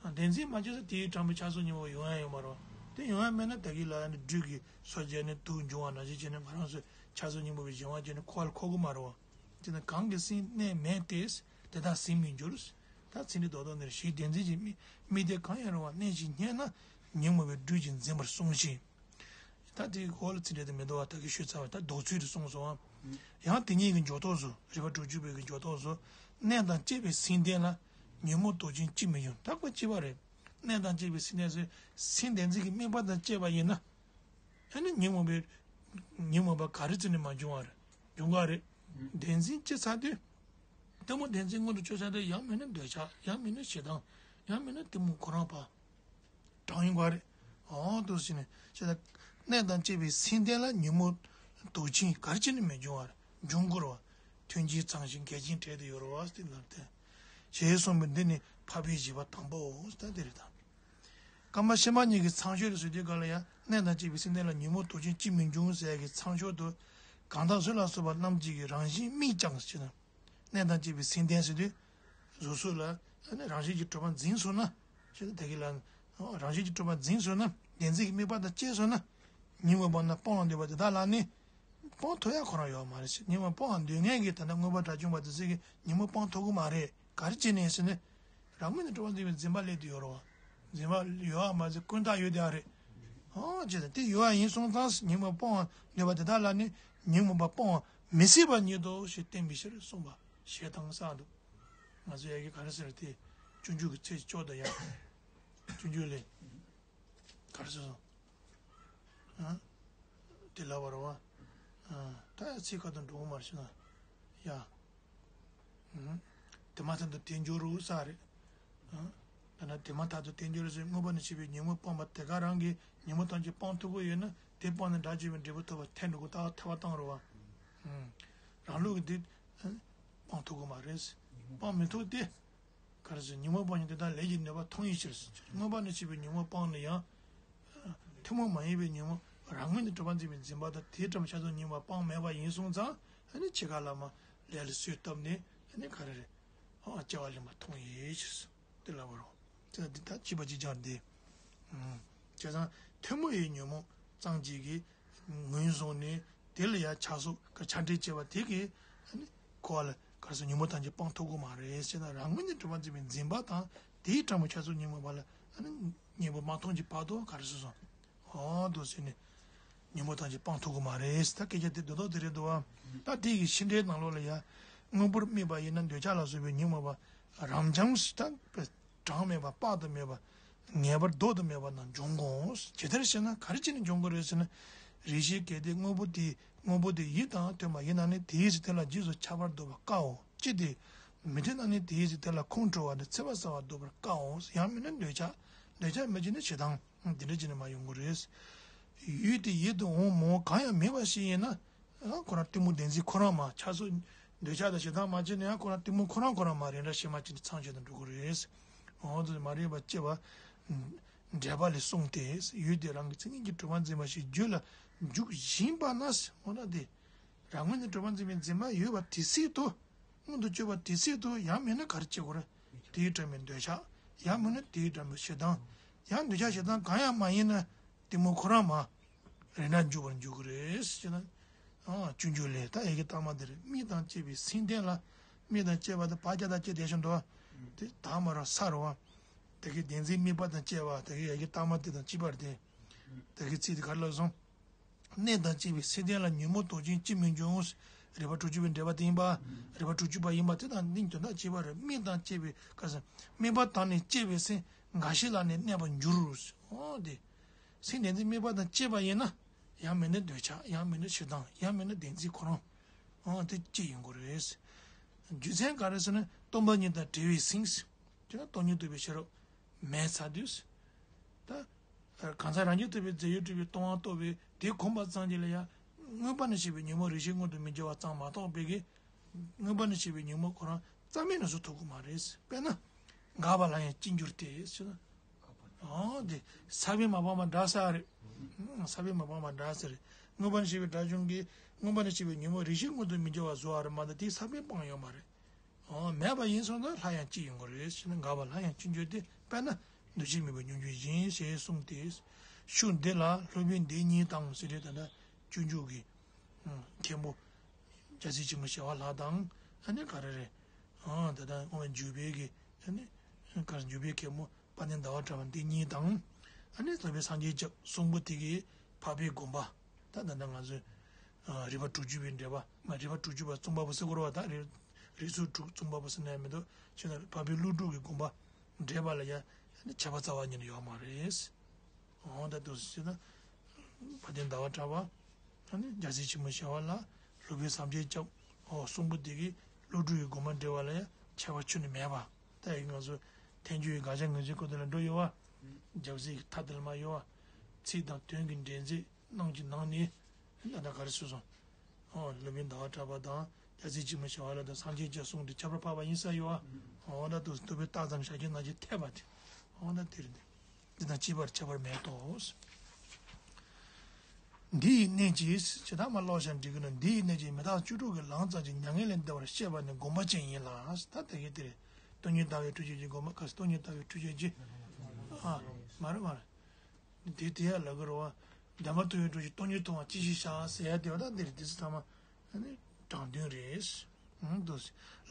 བ། བདེན་འཛིན་མ་བྱས་ཙང་དེའི་དྲང་པོའི་ཆགས་སོགས་གཉིས་པོ་ཡོང་ཡ་ཡོད་མ་རེད་བ། དེ་ཡོང་ཡ་མེད་ན་ད་གིན་ལབ་ཡ་ནི་སྦྲུལ་གྱི་སོ་བརྒྱབ་ནས་དུག་འབྱུང་བ་ནང་བཞིན་བྱས་ནས་ང་རང་ཚོས་ཆགས་སོགས་གཉིས་པོ་བའི་གཞན་དབང་བྱས་ནས་འཁོར་བ་ལ་འཁོར་གི་མ་རེད་བ། དེ་ནི་གང་གི་སེམས་གནས་མེད་དེ། དེ་དག་ཟིན་མི་འགྱུར། ད་ཚིག་འདི་རྡོག་རྡོག་འདིར་གཞི་བདེན་འཛིན་གྱི་དམིགས་དམིགས་གཏད་གང་ཡང་རུང་བ་གནས་ཤིང་རྙེད་ན། ཉོན་མོངས་པའི་སྦྲུལ་གྱིས་འཛིན་པར་གསུངས་ཤིང་། ད་དེའི་འོག་ལ་ཚིག་འགྲེལ་དེ་མི་འདུག་བ། ད་གིན་ཞུས་ཚར་བ་ད་ལྡོག་ཚུལ་དེ་གསུངས་སོང་ཨ། ཡང་དེ་ཉིད་ཀྱི་འཇུག་ལྡོག་སོགས་རིགས་པ་དྲུག་ཅུ་པའི་གི་འཇུག་ལྡོག་སོགས་གནས་དང་བཅས་པའི་སེམས་ལྡན་ལ་ཉོན་མོངས་དོགས་ཅན་ཅིས་མི་འབྱུང་། ད་ཁོ་ཅི་བ་རེད། གནས་དང་བཅས་པའི་སེམས་ལྡན་ཟེར་སེམས་བདེན་འཛིན་གྱི་དམིགས་པ་དང་བཅས་པ་ཡིན་ན། ཨ་ནི་ཉོན་མོངས་པའི་ཉོན་མོངས་པ་ག་རེ་བྱས་ནས་མ་འབྱུང་བ་རེད། འབྱུང་ག་རེད། བདེན་འཛིན་ཅི་ཚར་དུས། གཏི་མུག་བདེན་འཛིན་མངོན་དུ་གྱུར་ཚར་དུས་ཡང་མིན་ན་འདོད་ཆགས་ཡང་མིན་ན་ཞེ་སྡང་ཡང་མིན་ན་གཏི་མུག་ཁོ་རང་ཕར། གྲངས་ཡིན་དགོས་རེད། འོ་འདུག་ཟེར་ནས་ཅི་ལྟར་གནས་དང་བཅས་པའི་སེམས་ལྡན་ལ་ཉོན་མོངས་དོགས་ཅན་ག་རེ་བྱས་ནས་མི་འབྱུང་བར་འབྱུང་དགོས་རེད་བ། མཐུན་རྐྱེན་ཚང་ཞིང་འགལ་རྐྱེན་བྲལ་དུ་ཡོད་རེད་བ་ཟེར་ལབ་སྟེ། ཞེས་གསུངས་པས་འདི་ནི་འཕགས་པའི་བཞེད་པ་དང་པོའོ་ཟེར་ད་འདི་རེད་ད། སྐར་མ་ཕྱེ་མ་གཉིས་ཀྱི་མཚམས་སྦྱོར་དུ་ཟེར་དུས་ག་ལ་ཡང་གནས་དང་བཅས་པའི་སེམས་ལྡན་ལ་ཉོན་མོངས་དོགས་ཅན་ཅིས་མི་འབྱུང་ཟེར་ཡ་གི་མཚམས་སྦྱོར་དུ། གང་དག་གཟུགས་ལ་སོགས་པ་རྣམས་ཀྱི་རང་བཞིན་དམིགས་ཀྱང་ཟེར་ན། གནས་དང་བཅས་པའི་སེམས་ལྡན་ཟེར་དུས། གཟུགས་སོགས་ལ་ནི་རང་བཞིན་གྱིས་གྲུབ་པ་འཛིན་སོང་ན། ཞེས་དེ་གི་ལ། རང་བཞིན་གྱིས་གྲུབ་པ་འཛིན་སོང་ན་བདེན་འཛིན་གྱི་དམིགས་པ་དང་བཅས་སོང་ན། ཉོན་མོངས་པ་རྣམས་སྤང་བར་འདོད་པ་དེ་དག་ལ་ནི། སྤང་ཐུབ་ཡ་ཁོ་རང་ཡོད་མ་རེད་ཟེར། ཉོན་མོངས་སྤང་བར་འདོད་མཁན་གྱི་ད་ལྟ་མངོན་པར་དགྲ་བཅོམ་པ་དེ་ཚོས་ཀྱི་ཉོན་མོངས་སྤང་ཐུབ་ཀྱི་མ་རེད། ག་རེ་བྱས་ནས་ཟེར་ན། རང་ངོས་ནས་གྲུབ་པ་འཛིན་པའི་འཛིན་པ་སླེབས་དུ་ཡོད་རེད་བ། འཛིན་པ་ཡོད་བ་མ་ཟད་ཀུན་བཏགས་ཡོད་དེ་ཨ་རེད། ཨང་ཅེ་དང་དེ་ཡོད་བ་ཡིན་སོང་ཙང་ཉོན་མོངས་སྤོང་བ་འདོད་པ་དེ་དག་ལ་ནི་ཉོན་མོངས་པ་སྤོང་བ་མི་སྲིད་པ་ཉིད་དོ་ཞེས་བསྟན་པའི་ཕྱིར་གསུངས་པ་ཞེས་དང་གསལ་འདུག་ང་ཚོ་ཡ་གི་ག་རེ་ཟེར་དེ་སྤྱོད་འཇུག་གི་ཚེ་ཅོག་དང་ཡང་སྤྱོད་འཇུག་ལས། ག་རེ་ཟེར་སོང་། ཨ། དེ་ལབ་པ་རེད་བ། ཨ། ད་ཡ་ཚིག་ཁ་ཐུག་འགྲོ་གི་མ་རེད་ཤི་ན། ཡ། ཨ། དེ་མ་ཐག་ཏུ་དལ་འབྱོར་རོ་ས་རེད། ཨ། ད་ན་དེ་མ་ཐག་ཏུ་དལ་འབྱོར་རོ་ཟེར་མངོན་པ་ནས་བྱས་པའི་ཉོན་མོངས་སྤངས་པ་དེ་ག་རང་གིས་ཉོན་མོངས་ཐམས་ཅད་སྤང་ཐུབ་ཀྱི་ཡོད་ན་དེ་སྤངས་ནས་དགྲ་བཅོམ་པའི་འབྲས་བུ་ཐོབ་པ་ཐལ་འགྲོ་གི་ད་ཐལ་བ་བཏང་རོ་བ། ཨ། རང་ལུགས་ཀྱི་འདི། ཨ། སྤང་ཐུབ་ཀྱི་མ་རེད། སྤང་མི་ཐུབ་སྟེ། ག་རེ་ཟེར་ཉོན་མོངས་སྤང་ཞིང་དེ་དག་ལས་ཀྱི་གནོད་པ་མཐོང་བའི་ཕྱིར་ཟེར། མངོན་པ་ནས་བྱས་པའི་ཉོན་མོངས་སྤངས་ནས་ཡང་། ཐུན་མོང་མ་ཡིན་པའི་ཉོན་མོངས་རང་ངོས་ནས་གྲུབ་པ་འཛིན་པའི་འཛིན་པ་དང་དེའི་བྲམ་ཤ་ཚ་ཉོན་མོངས་སྤངས་མེད་པ་ཡིན་སོང་ཙང་ཨ་ནི་འཆི་ཁ་ལ་མ་ལས་ལ་གསོས་བཏབ་ནས་ཨ་ནི་ག་རེ་རེད། ཨ་སྐྱེ་བ་ལེན་པ་མཐོང་ཡི་ཕྱིར་དེ་ལ་བར་རོ། དེ་ལ་འདི་ལྟར་བྱིས་པ་ཅིག་སྦྱར་ཏེ། བྱས་ཙང་ཐུན་མོང་བའི་ཉོན་མོངས་ཙམ་གཅིག་གིས། ངོས་བཟུང་ནས་དེ་ལ་ཡང་ཆགས་སོགས་ཀྱི་ཆ་འདྲེས་བྱས་པ་དེ་གིས་ཨ་ནི་འཁོར་བ་ལ་ག་རེ་ཟེར་ཉོན་མོངས་ཐམས་ཅད་སྤང་ཐུབ་ཀྱི་མ་རེད་ཟེར་ན་རང་ངོས་ནས་གྲུབ་པ་འཛིན་པའི་འཛིན་པ་དང་དེའི་བྲམ་ཤ་ཚ་ཉོན་མོངས་པ་ལ་ཨ་ནི་གཉེན་པོ་མ་མཐོང་གི་བར་དུ་ག་རེ་ཟེར་སོང་། ཨོ་འདུག་ཟེར་ནས་ཉོན་མོངས་ཐམས་ཅད་སྤང་ཐུབ་ཀྱི་མ་རེད་ཟེར་ད་སྐད་ཆ་དེ་འདོད་དོགས་དེ་རེད་འདུག་བ། ད་དེ་ཡི་ཕྱི་འབྲེལ་ནང་ལོགས་ལ་ཡང་དངོས་པོར་དམིགས་པ་ཡིན་ན་འདོད་ཆགས་ལ་སོགས་པའི་ཉོན་མོངས་པ་རབ་འབྱམས་ཟེར་ད། གྲངས་མེད་པ་དཔག་ཏུ་མེད་པ། ངེས་པར་ལྡོག་ཏུ་མེད་པ་རྣམས་འབྱུང་ངོ་། ཇི་ལྟར་ཞེ་ན་ག་རེ་བྱས་ནས་འབྱུང་གི་རེད་ཟེར་ན། རེ་ཞིག་གལ་ཏེ་དངོས་པོ་དེ་དངོས་པོ་དེ་ཡིད་དང་མཐུན་པ་ཡིན་ན་ནི་དེའི་ཚེ་དེ་ལ་རྗེས་སུ་ཆགས་པར་འདོད་པ་དཀའོ། ཅི་སྟེ། མི་མཐུན་ན་ནི་དེའི་ཚེ་དེ་ལ་ཁོང་ཁྲོ་བ་དང་འཚེ་བ་ཟ་བར་འདོད་པར་དཀའོ། ཡང་མིན་ན་འདོད་ཆགས། འདོད་ཆགས་མི་བྱེད་ན་ཞེ་སྡང་། འདི་འདྲ་བྱས་ནས་མ་ཡོང་གི་རེད། ཡུལ་དེ་ཡིད་དུ་འོང་མི་འོང་གང་ཡང་མེད་པ་ཞིག་ཡིན་ན། ཡང་ཁོ་རང་གཏི་མུག་བདེན་འཛིན་ཁོ་རང་མ་ཆགས་སོགས་འདོད་ཆགས་དང་ཞེ་སྡང་མ་བྱས་ན་ཡང་ཁོ་རང་གཏི་མུག་ཁོ་རང་ཁོ་རང་མ་རེད་འདྲ་ཞེ་མ་བྱས་ནས་ཚང་བྱེད་དུ་འགྲོ་གི་རེད། འོ་དེ་མ་རེད་པ་སྐྱེ་བ། འགྲེལ་པ་ལས་གསུངས་ཏེ། ཡུལ་དེ་རང་གི་མཚན་ཉིད་ཀྱིས་གྲུབ་པ་འཛིན་པ་ཞིག་རྒྱུད་ལ་འཇུག་བཞིན་པ་ན། འོ་ན་དེ། རང་ངོས་ནས་གྲུབ་པ་འཛིན་པའི་འཛིན་པ་ཡོད་པ་དེ་སྲིད་དུ། མངོན་དུ་གྱུར་པ་དེ་སྲིད་དུ་ཡང་མིན་ན་ག་རེ་བྱེད་དགོས་རེད། དེའི་འགྲམ་པའི་འདོད་ཆགས། ཡང་མིན་ན་དེའི་འགྲམ་པའི་ཞེ་སྡང་། ཡང་འདོད་ཆགས་ཞེ་སྡང་གང་ཡང་མ་ཡིན་ན། གཏི་མུག་ཁོ་རང་མ། རེ་ན་འཇུག་པར་འཇུག་གི་རེད་ཟེར་ན། ཨ་སྤྱོད་འཇུག་ལས་ད་ཡ་གི་རྟགས་མ་དེ་རེད། དམིགས་དང་བཅས་པའི་སེམས་ལྡན་ལ། དམིགས་དང་བཅས་པ་དེ་བག་རྒྱ་དང་བཅས་བསྡད་ཤིང་འདུག་བ། དེ་དག་མ་རུ་ས་རུ་བ། དེ་གི་བདེན་འཛིན་དམིགས་པ་དང་བཅས་པ་དེ་གི་ཡ་གི་རྟགས་མ་དེ་དང་གཅིག་པ་རེད་དེ། དེ་གི་ཚིག་དེ་ག་རེ་ལབ་སོང་། གནས་དང་བཅས་པའི་སེམས་ལྡན་ལ་ཉོན་མོངས་དོགས་ཅན་ཅིས་མི་འབྱུང་། རིགས་པ་དྲུག་ཅུ་པའི་འགྲེལ་པ་དེ་ཡིན་པ། རིགས་པ་དྲུག་ཅུ་པ་ཡིན་པ་དེ་དང་གནད་དོན་དག་གཅིག་པ་རེད། དམིགས་དང་བཅས་པའི་སྐབས་སུ་དམིགས་པ་དང་ནི་བཅས་པའི་སེམས་འགའ་ཞིག་ལ་ནི་གནས་པར་འགྱུར། འོ་དེ། སེམས་ལྡན་དེ་དམིགས་པ་དང་བཅས་པ་ཡིན་ན། ཡང་མིན་ན་འདོད་ཆགས། ཡང་མིན་ན་ཞེ་སྡང་། ཡང་མིན་ན་བདེན་འཛིན་ཁོ་རང་། འོ་དེ་གཅིག་ཡིན་དགོས་རེད། རྒྱུ་མཚན་ག་རེ་ཟེར་ན་སྟོང་པ་ཉིད་དང་བྲལ་བའི་སེམས། དེ་ལ་སྟོང་ཉིད་རྟོགས་པའི་ཤེས་རབ་མེད་ཚར་དུས། ད། གང་ཟག་རང་རྒྱུད་ཐུབ་པའི་རྫས་ཡུལ་གྲུབ་པའི་སྟོང་པ་རྟོགས་པའི་དེ་གོམས་པ་ཙམ་གྱིས་ལ་ཡང་། མངོན་པ་ནས་བྱས་པའི་ཉོན་མོངས་རིགས་ཤེས་མངོན་དུ་མི་འགྱུར་བ་ཙམ་མ་གཏོགས་པའི་གི། མངོན་པ་ནས་བྱས་པའི་ཉོན་མོངས་ཁོ་རང་ རྩ་མེད་ནས་བཟོ་ཐུབ་ཀྱི་མ་རེད། དཔེར་ན། འགགས་པ་ལ་ཡང་ཅི་འགྱུར་ཏེ་ཟེར་ན། ཨོ་དེ་ས་བོན་མ་སྤངས་པ་འདྲ་ས་རེད། ས་བོན་མ་སྤངས་པ་འདྲ་ས་རེད། མངོན་པར་ཤེས་པའི་དགྲ་བཅོམ་གྱིས་མངོན་པར་ཤེས་པའི་ཉོན་མོངས་རིགས་ཤེས་མངོན་དུ་མི་འགྱུར་བ་བཟོ་བ་རེད་མ་གཏོགས་དེའི་ས་བོན་སྤངས་ཡོད་མ་རེད། ཨོ་མེད་པ་ཡིན་སོང་ཙང་སླར་ཡང་སྐྱེ་ཡོང་གི་རེད་ཟེར་ན། འགགས་པ་ལ་ཡང་ཅི་འགྱུར་ཏེ། དཔེར་ན། འདུ་བྱེད་མེད་པའི་སྙོམས་འཇུག་བཞིན་ཞེས་གསུངས་ཏེ། ཤུགས་འདི་ལ་སློབ་དཔོན་འདི་ཉིད་དང་ཟེར་ཏེ། ད་ལྟ་སྤྱོད་འཇུག་གི་མཁན་པོ་རྒྱལ་སྲས་ཆེན་པོ་ཞི་བ་ལྷ་དང་། ཨ་ནི་ག་རེ་རེད། ཨ་ད་ལྟ་འོ་འཇུག་པའི་གི་ཨ་ནི་ག་རེ་འཇུག་པའི་མཁན་པོ་དཔལ་ལྡན་ཟླ་བ་གྲགས་པ་འདི་ཉིད་དང་། ཨ་ནི་སློབ་དཔོན་སངས་རྒྱས་སྐྱབས་གསུམ་པོ་དེ་གིས་འཕགས་པའི་དགོངས་པ། ད་ད་ལྟ་ང་ཚོས་རིགས་པ་དྲུག་ཅུ་པའི་འགྲེལ་པ། མ་རིགས་པ་དྲུག་ཅུ་པ་གསུམ་པ་པོ་ཟེར་དགོས་རེད་བ། ད་རིགས་རིགས་ཚོགས་དྲུག་གསུམ་པ་པོ་ཟེར་ན་ཡང་མི་འདུག་ཅེས་ན་འཕགས་པའི་ཀླུ་སྒྲུབ་ཀྱི་དགོངས་པ་འགྲེལ་པ་ལ་ཡང་ཁྱད་པར་རྩ་བ་ཉིད་ནས་ཡོད་མ་རེད། འོ་ད་འདུག་ཟེར་ན། དཔལ་ལྡན་ཟླ་བ་གྲགས་པ། ཨ་ནི་རྒྱལ་སྲས་ཆེན་པོ་ཞི་བ་ལྷ། སློབ་དཔོན་སངས་རྒྱས་སྐྱབས། འོ་གསུམ་པོ་དེ་གིས་ཀླུ་སྒྲུབ་ཀྱི་དགོངས་པ་འགྲེལ་པ་ལ་ཡང་ཁྱད་པར་ཁྱོན་ནས་མེད་པ། ད་ཡིན་ང་ཚོ་ཐལ་འགྱུར་བའི་དགག་བྱ་ངེས་ཅན་སྐོར་དེ་ལ་འགྲོ་ཡོད་བ། རྒྱབ་གཟིགས་ཀྱི་མཐའ་དེ་ལ་མ་ཡོད་བ། ཚིག་དང་དོན་གྱི་འདྲེས་མཛད་རྣམས་ཀྱི་ནང་ནས། ད་ལྟ་ག་རེ་ཟེར་སོང་། ཨོ་སློབ་དཔོན་ཟླ་བ་གྲགས་པ་དང་རྒྱལ་སྲས་ཆེན་པོ་ཞི་བ་ལྷ་དང་སངས་རྒྱས་སྐྱབས་གསུམ་དེ་ཁྱད་པར་འཕགས་པ་ཡིན་ས་ཡོད་བ། ཨོ་ད་དུ་སྟོན་པའི་རྟགས་ཙམ་ཞལ་གྱིས་ནང་གྱིས་ཐེབས་པ་དེ། ཨོ་ད་དེ་རེད། འདི་དང་གཅིག་པར་ཁྱད་པར་མེད་དོ། འདི་ཡི་གནད་ཀྱིས་ཇི་ལྟར་མ་ཀློག་བྱ་འགྲིག་གི་ན། འདི་ཡི་གནད་ཀྱིས་མི་རྟག་བཅུ་དྲུག་གི་ལམ་ཙམ་གྱི་མྱ་ངན་ལས་འདས་པར་བཤད་པ་ནི་དགོངས་པ་ཅན་ཡིན་ལ། ད་དེ་གའི་དེ་རེད། སྟོང་ཉིད་ལྟ་བའི་འཁྲུལ་རྐྱེན་གྱིས་དགོངས་པ། ག་སྟོང་ཉིད་ལྟ་བའི་འཁྲུལ་རྐྱེན་གྱིས། ཨ་མ་རེད་མ་རེད། དེ་དེ་ཡ་ལ་གི་རོ་བ། བདེན་པར་རྟོགས་པའི་འཁྲུལ་རྐྱེན་སྟོང་ཉིད་མཐོང་བ་ཅི་ཞིག་བྱ་ཟེར་ཡ་དེ་བ། ད་འདིར་དེ་ཚོ་ཚང་མ་ནི་དྲང་དོན་རེད། ཨང་དུ།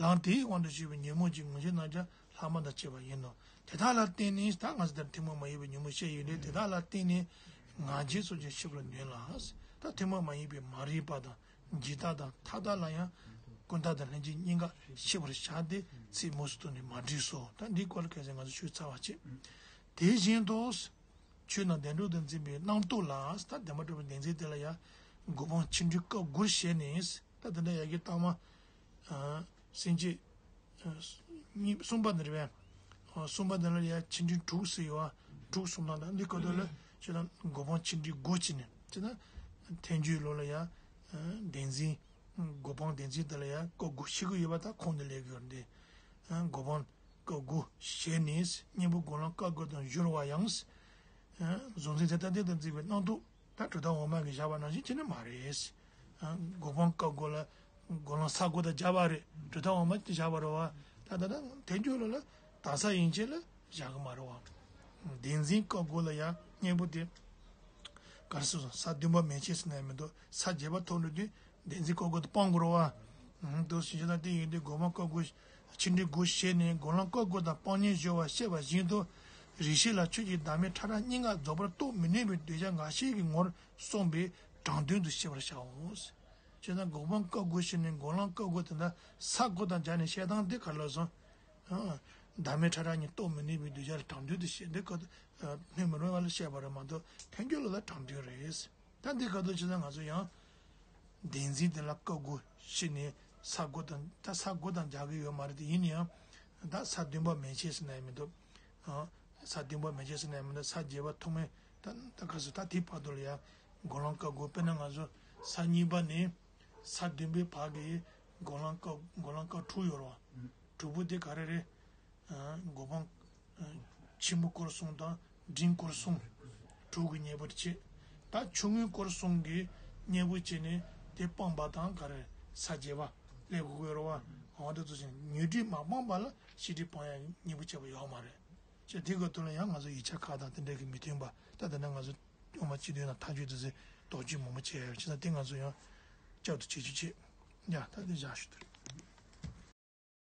ལམ་དེའི་དབང་དུ་བྱས་པའི་ཉོན་མོངས་ཀྱི་ངོས་བཞིན་རྣམས་ཀྱང་ལྷག་མ་དང་བཅས་པ་ཡིན་ནོ། དེ་དག་ལ་བརྟེན་ནས་ད་ང་ཚོ་ལྟར་ཐུན་མོང་མ་ཡིན་པའི་ཉོན་མོངས་ཤེས་ཡོན་ཏེ། དེ་དག་ལ་བརྟེན་ནས་ང་རྒྱལ་སོགས་ཀྱང་ཤེས་པར་ནུས་ལ། ད་ཐུན་མོང་མ་ཡིན་པའི་མ་རིག་པ་དང་འཇིག་ལྟ་དང་མཐའ་དག་ལ་ཡང་ཀུན་བརྟགས་དང་ལྷན་སྐྱེས་གཉིས་ཀ་ཤེས་པར་བྱ་སྟེ་ཚིག་མུ་སུ་ཐུག་ནས་མ་བྲིས་སོ། ད་འདིའི་སྐོར་ལ་གལ་སྲིད་ང་ཚོ་ཆོས་ཚར་བ་བྱེད། དེ་བཞིན་དུ། ཆོས་རྣམས་བདེན་གྲུབ་ཏུ་འཛིན་པའི་རྣམ་རྟོག་ལ། ད་བདེན་པར་གྲུབ་པའི་བདེན་འཛིན་དེ་ལ་ཡང་སྒོམ་སྤང་ཆེ་འབྲིང་བཀའ་བསྒོ་བྱས་ནས། ད་དེ་འདྲ་ཡ་གི་ལྟག་མ། ཨ་སེམས་བསྐྱེད། ཨ་གཉིས་གསུམ་པ་འདི་རེད་པས། ཨ་གསུམ་པ་འདི་ལ་ཡང་ཆེ་འབྲིང་དྲུག་ཟེར་ཡོད་པ། དྲུག་གསུམ་ལ་ད་འདི་སྐབས་དུ་ལ་ཅི་ལ་སྒོམ་སྤང་ཆེ་འབྲིང་བསྒོ་བྱས་ནས་ཅི་ལ་ཐལ་འགྱུར་ལོ་ལ་ཡང་། ཨ་བདེན་འཛིན། སྒོམ་སྤང་བདེན་འཛིན་དེ་ལ་ཡང་བཀའ་བསྒོ་ཤེས་ཀྱི་ཡོད་པ་ད་ཁོང་དུ་ལས་ཀྱི་ཡོད་འདི། ཨ་སྒོམ་སྤང་བཀའ་བསྒོ་བྱས་ནས་གཉེན་པོ་སྒོམ་ལམ་བཀའ་བསྒོ་དང་སྦྱོར་བ་ཡང་། གཟུང་འཛིན་དེ་ལྟ་སྟེ་དང་འཛིན་པའི་རྣམ་རྟོག་ད་གྲུབ་མཐའ་འོག་མ་གིས་བཞག་པ་ནང་བཞིན་བྱས་ནས་མ་རེད། སྒོམ་སྤང་བཀའ་བསྒོ་ལ་སྒོམ་ལམ་ས་བསྒོ་དང་སྦྱར་བ་རེད། གྲུབ་མཐའ་འོག་མ་དེ་བཞག་པ་རེད་བ། ད་ད་ད་དེ་འགྱུར་ལ་ལ་དག་ས་ཡན་ཆད་ལ་བཞག་གི་མ་རེད་བ། བདེན་འཛིན་བཀའ་བསྒོ་ལ་ཡང་གཉེན་པོ་དེ། ག་རེ་ཟེར་སོང་། ས་བདུན་པ་མན་ཆད་ཟེར་ན་ཡང་མི་འདུག་ས་བརྒྱད་པ་ཐོབ་འགྲོ་དུས། བདེན་འཛིན་བཀའ་བསྒོ་དེ་སྤང་དགོས་རེད་བ། ཨང་དུ་ཞིང་ཆ་དང་དེ་ཡིན་དུས་སྒོམ་སྤང་བཀའ་བསྒོ། ཆེ་འབྲིང་བསྒོ་བྱས་ནས་སྒོམ་ལམ་བཀའ་བསྒོ་དང་སྤང་གཉེན་སྦྱོར་བ་བཤད་པ་བཞིན་དུ། རིགས་ཤེས་ལ་ཆོས་ཀྱི་བདག་མེད་ཕྲ་རགས་གཉིས་ཀ་རྫོགས་པར་རྟོགས་མི་ནུས་པའི་གདུལ་བྱ་ངག་ཤེས་ཀྱི་ངོར་གསུངས་པའི་དྲང་དོན་དུ་ཤེས་པར་བྱའོ། བྱས་ཙང་སྒོམ་སྤང་བཀའ་བསྒོ་བྱས་ནས་སྒོམ་ལམ་བཀའ་བསྒོ་དེ་འདྲ་ས་བསྒོ་དང་སྦྱར་ནས་བཤད་སྟངས་འདི་ག་རེ་ལབ་སོང་། ཨ་བདག་མེད་ཕྲ་རགས་གཉིས་རྟོགས་མི་ནུས་པའི་གདུལ་བྱ་ལ་དྲང་དོན་དུ་བཤད། འདི་སྐབས་སུ་སྣོན་མི་རུང་བ་ལ་བཤད་པ་རེད་མ་གཏོགས་དོན་འགྱུར་ལ་ལ་དྲང་དོན་རེད། ད་འདི་ག་དུས་བྱས་ཙང་ང་ཚོ་ཡང་། བདེན་འཛིན་དེ་ལ་བཀའ་བསྒོ་བྱས་ནས་ས་བསྒོ་དང་ད་ས་བསྒོ་དང་སྦྱར་གི་ཡོད་མ་རེད་དེ། ཡིན་ན་ཡང་ད་ས་བདུན་པ་མན་ཆད་ཟེར་ན་ཡང་མི་འདུག་ཨ་ས་བདུན་པ་མན་ཆད་ཟེར་ན་ཡང་མི་འདུག་ས་བརྒྱད་པ་ཐོག་མའི་ད་ད་ག་ཟེར་ད་དེའི་བར་དུ་ལ་ཡང་སྒོམ་ལམ་བཀའ་བསྒོ། དཔེར་ན་ང་ཚོ་ས་གཉིས་པ་ནས་ས་བདུན་པའི་བར་གྱི་སྒོམ་ལམ་བཀའ་སྒོམ་ལམ་བཀའ་དྲུག་ཡོད་རེད་བ། དྲུག་པོ་དེ་ག་རེ་རེད། སྒོམ་སྤང་ཆེན་པོ་སྐོར་གསུམ་དང་འབྲིང་སྐོར་གསུམ། དྲུག་གི་གཉེན་པོར་བྱེད། ད་ཆུང་ངུའི་སྐོར་གསུམ་གྱི་གཉེན་པོ་བྱས་ནས་དེ་སྤངས་པ་དང་ག་རེ་ས་བརྒྱད་པ་སླེབས་དགོས་ཀྱི་ཡོད་རེད་བ། འོ་དེ་ཚོ་བྱས་ཉོན་སྒྲིབ་མ་སྤངས་པ་ལ་ཤེས་སྒྲིབ་སྤང་ཡ་གཉེན་པོ་བྱས་པ་ཡོད་མ་རེད། ཅེས་དེ་ག་དུས་ལ་ཡང་ང་ཚོ་ཡིག་ཆ་ཁག་དང་དེ་འདྲ་གི་མི་མཐུན་པ་ད་དེ་འདྲ་ང་ཚོ་སློབ་མ་སྤྱི་དོན་དང་མཐའ་དཔྱོད་དེ་ཚོས་དོགས་གཅོད་མང་པོ་བྱས་ཡོད་ཅེས་ན་དེ་ང་ཚོ་ཡང་བསྐྱར་དུ་བྱེད་རྒྱུ་བྱེད། ཡ་ད་དེ་བཞག་ཞུ་དོན།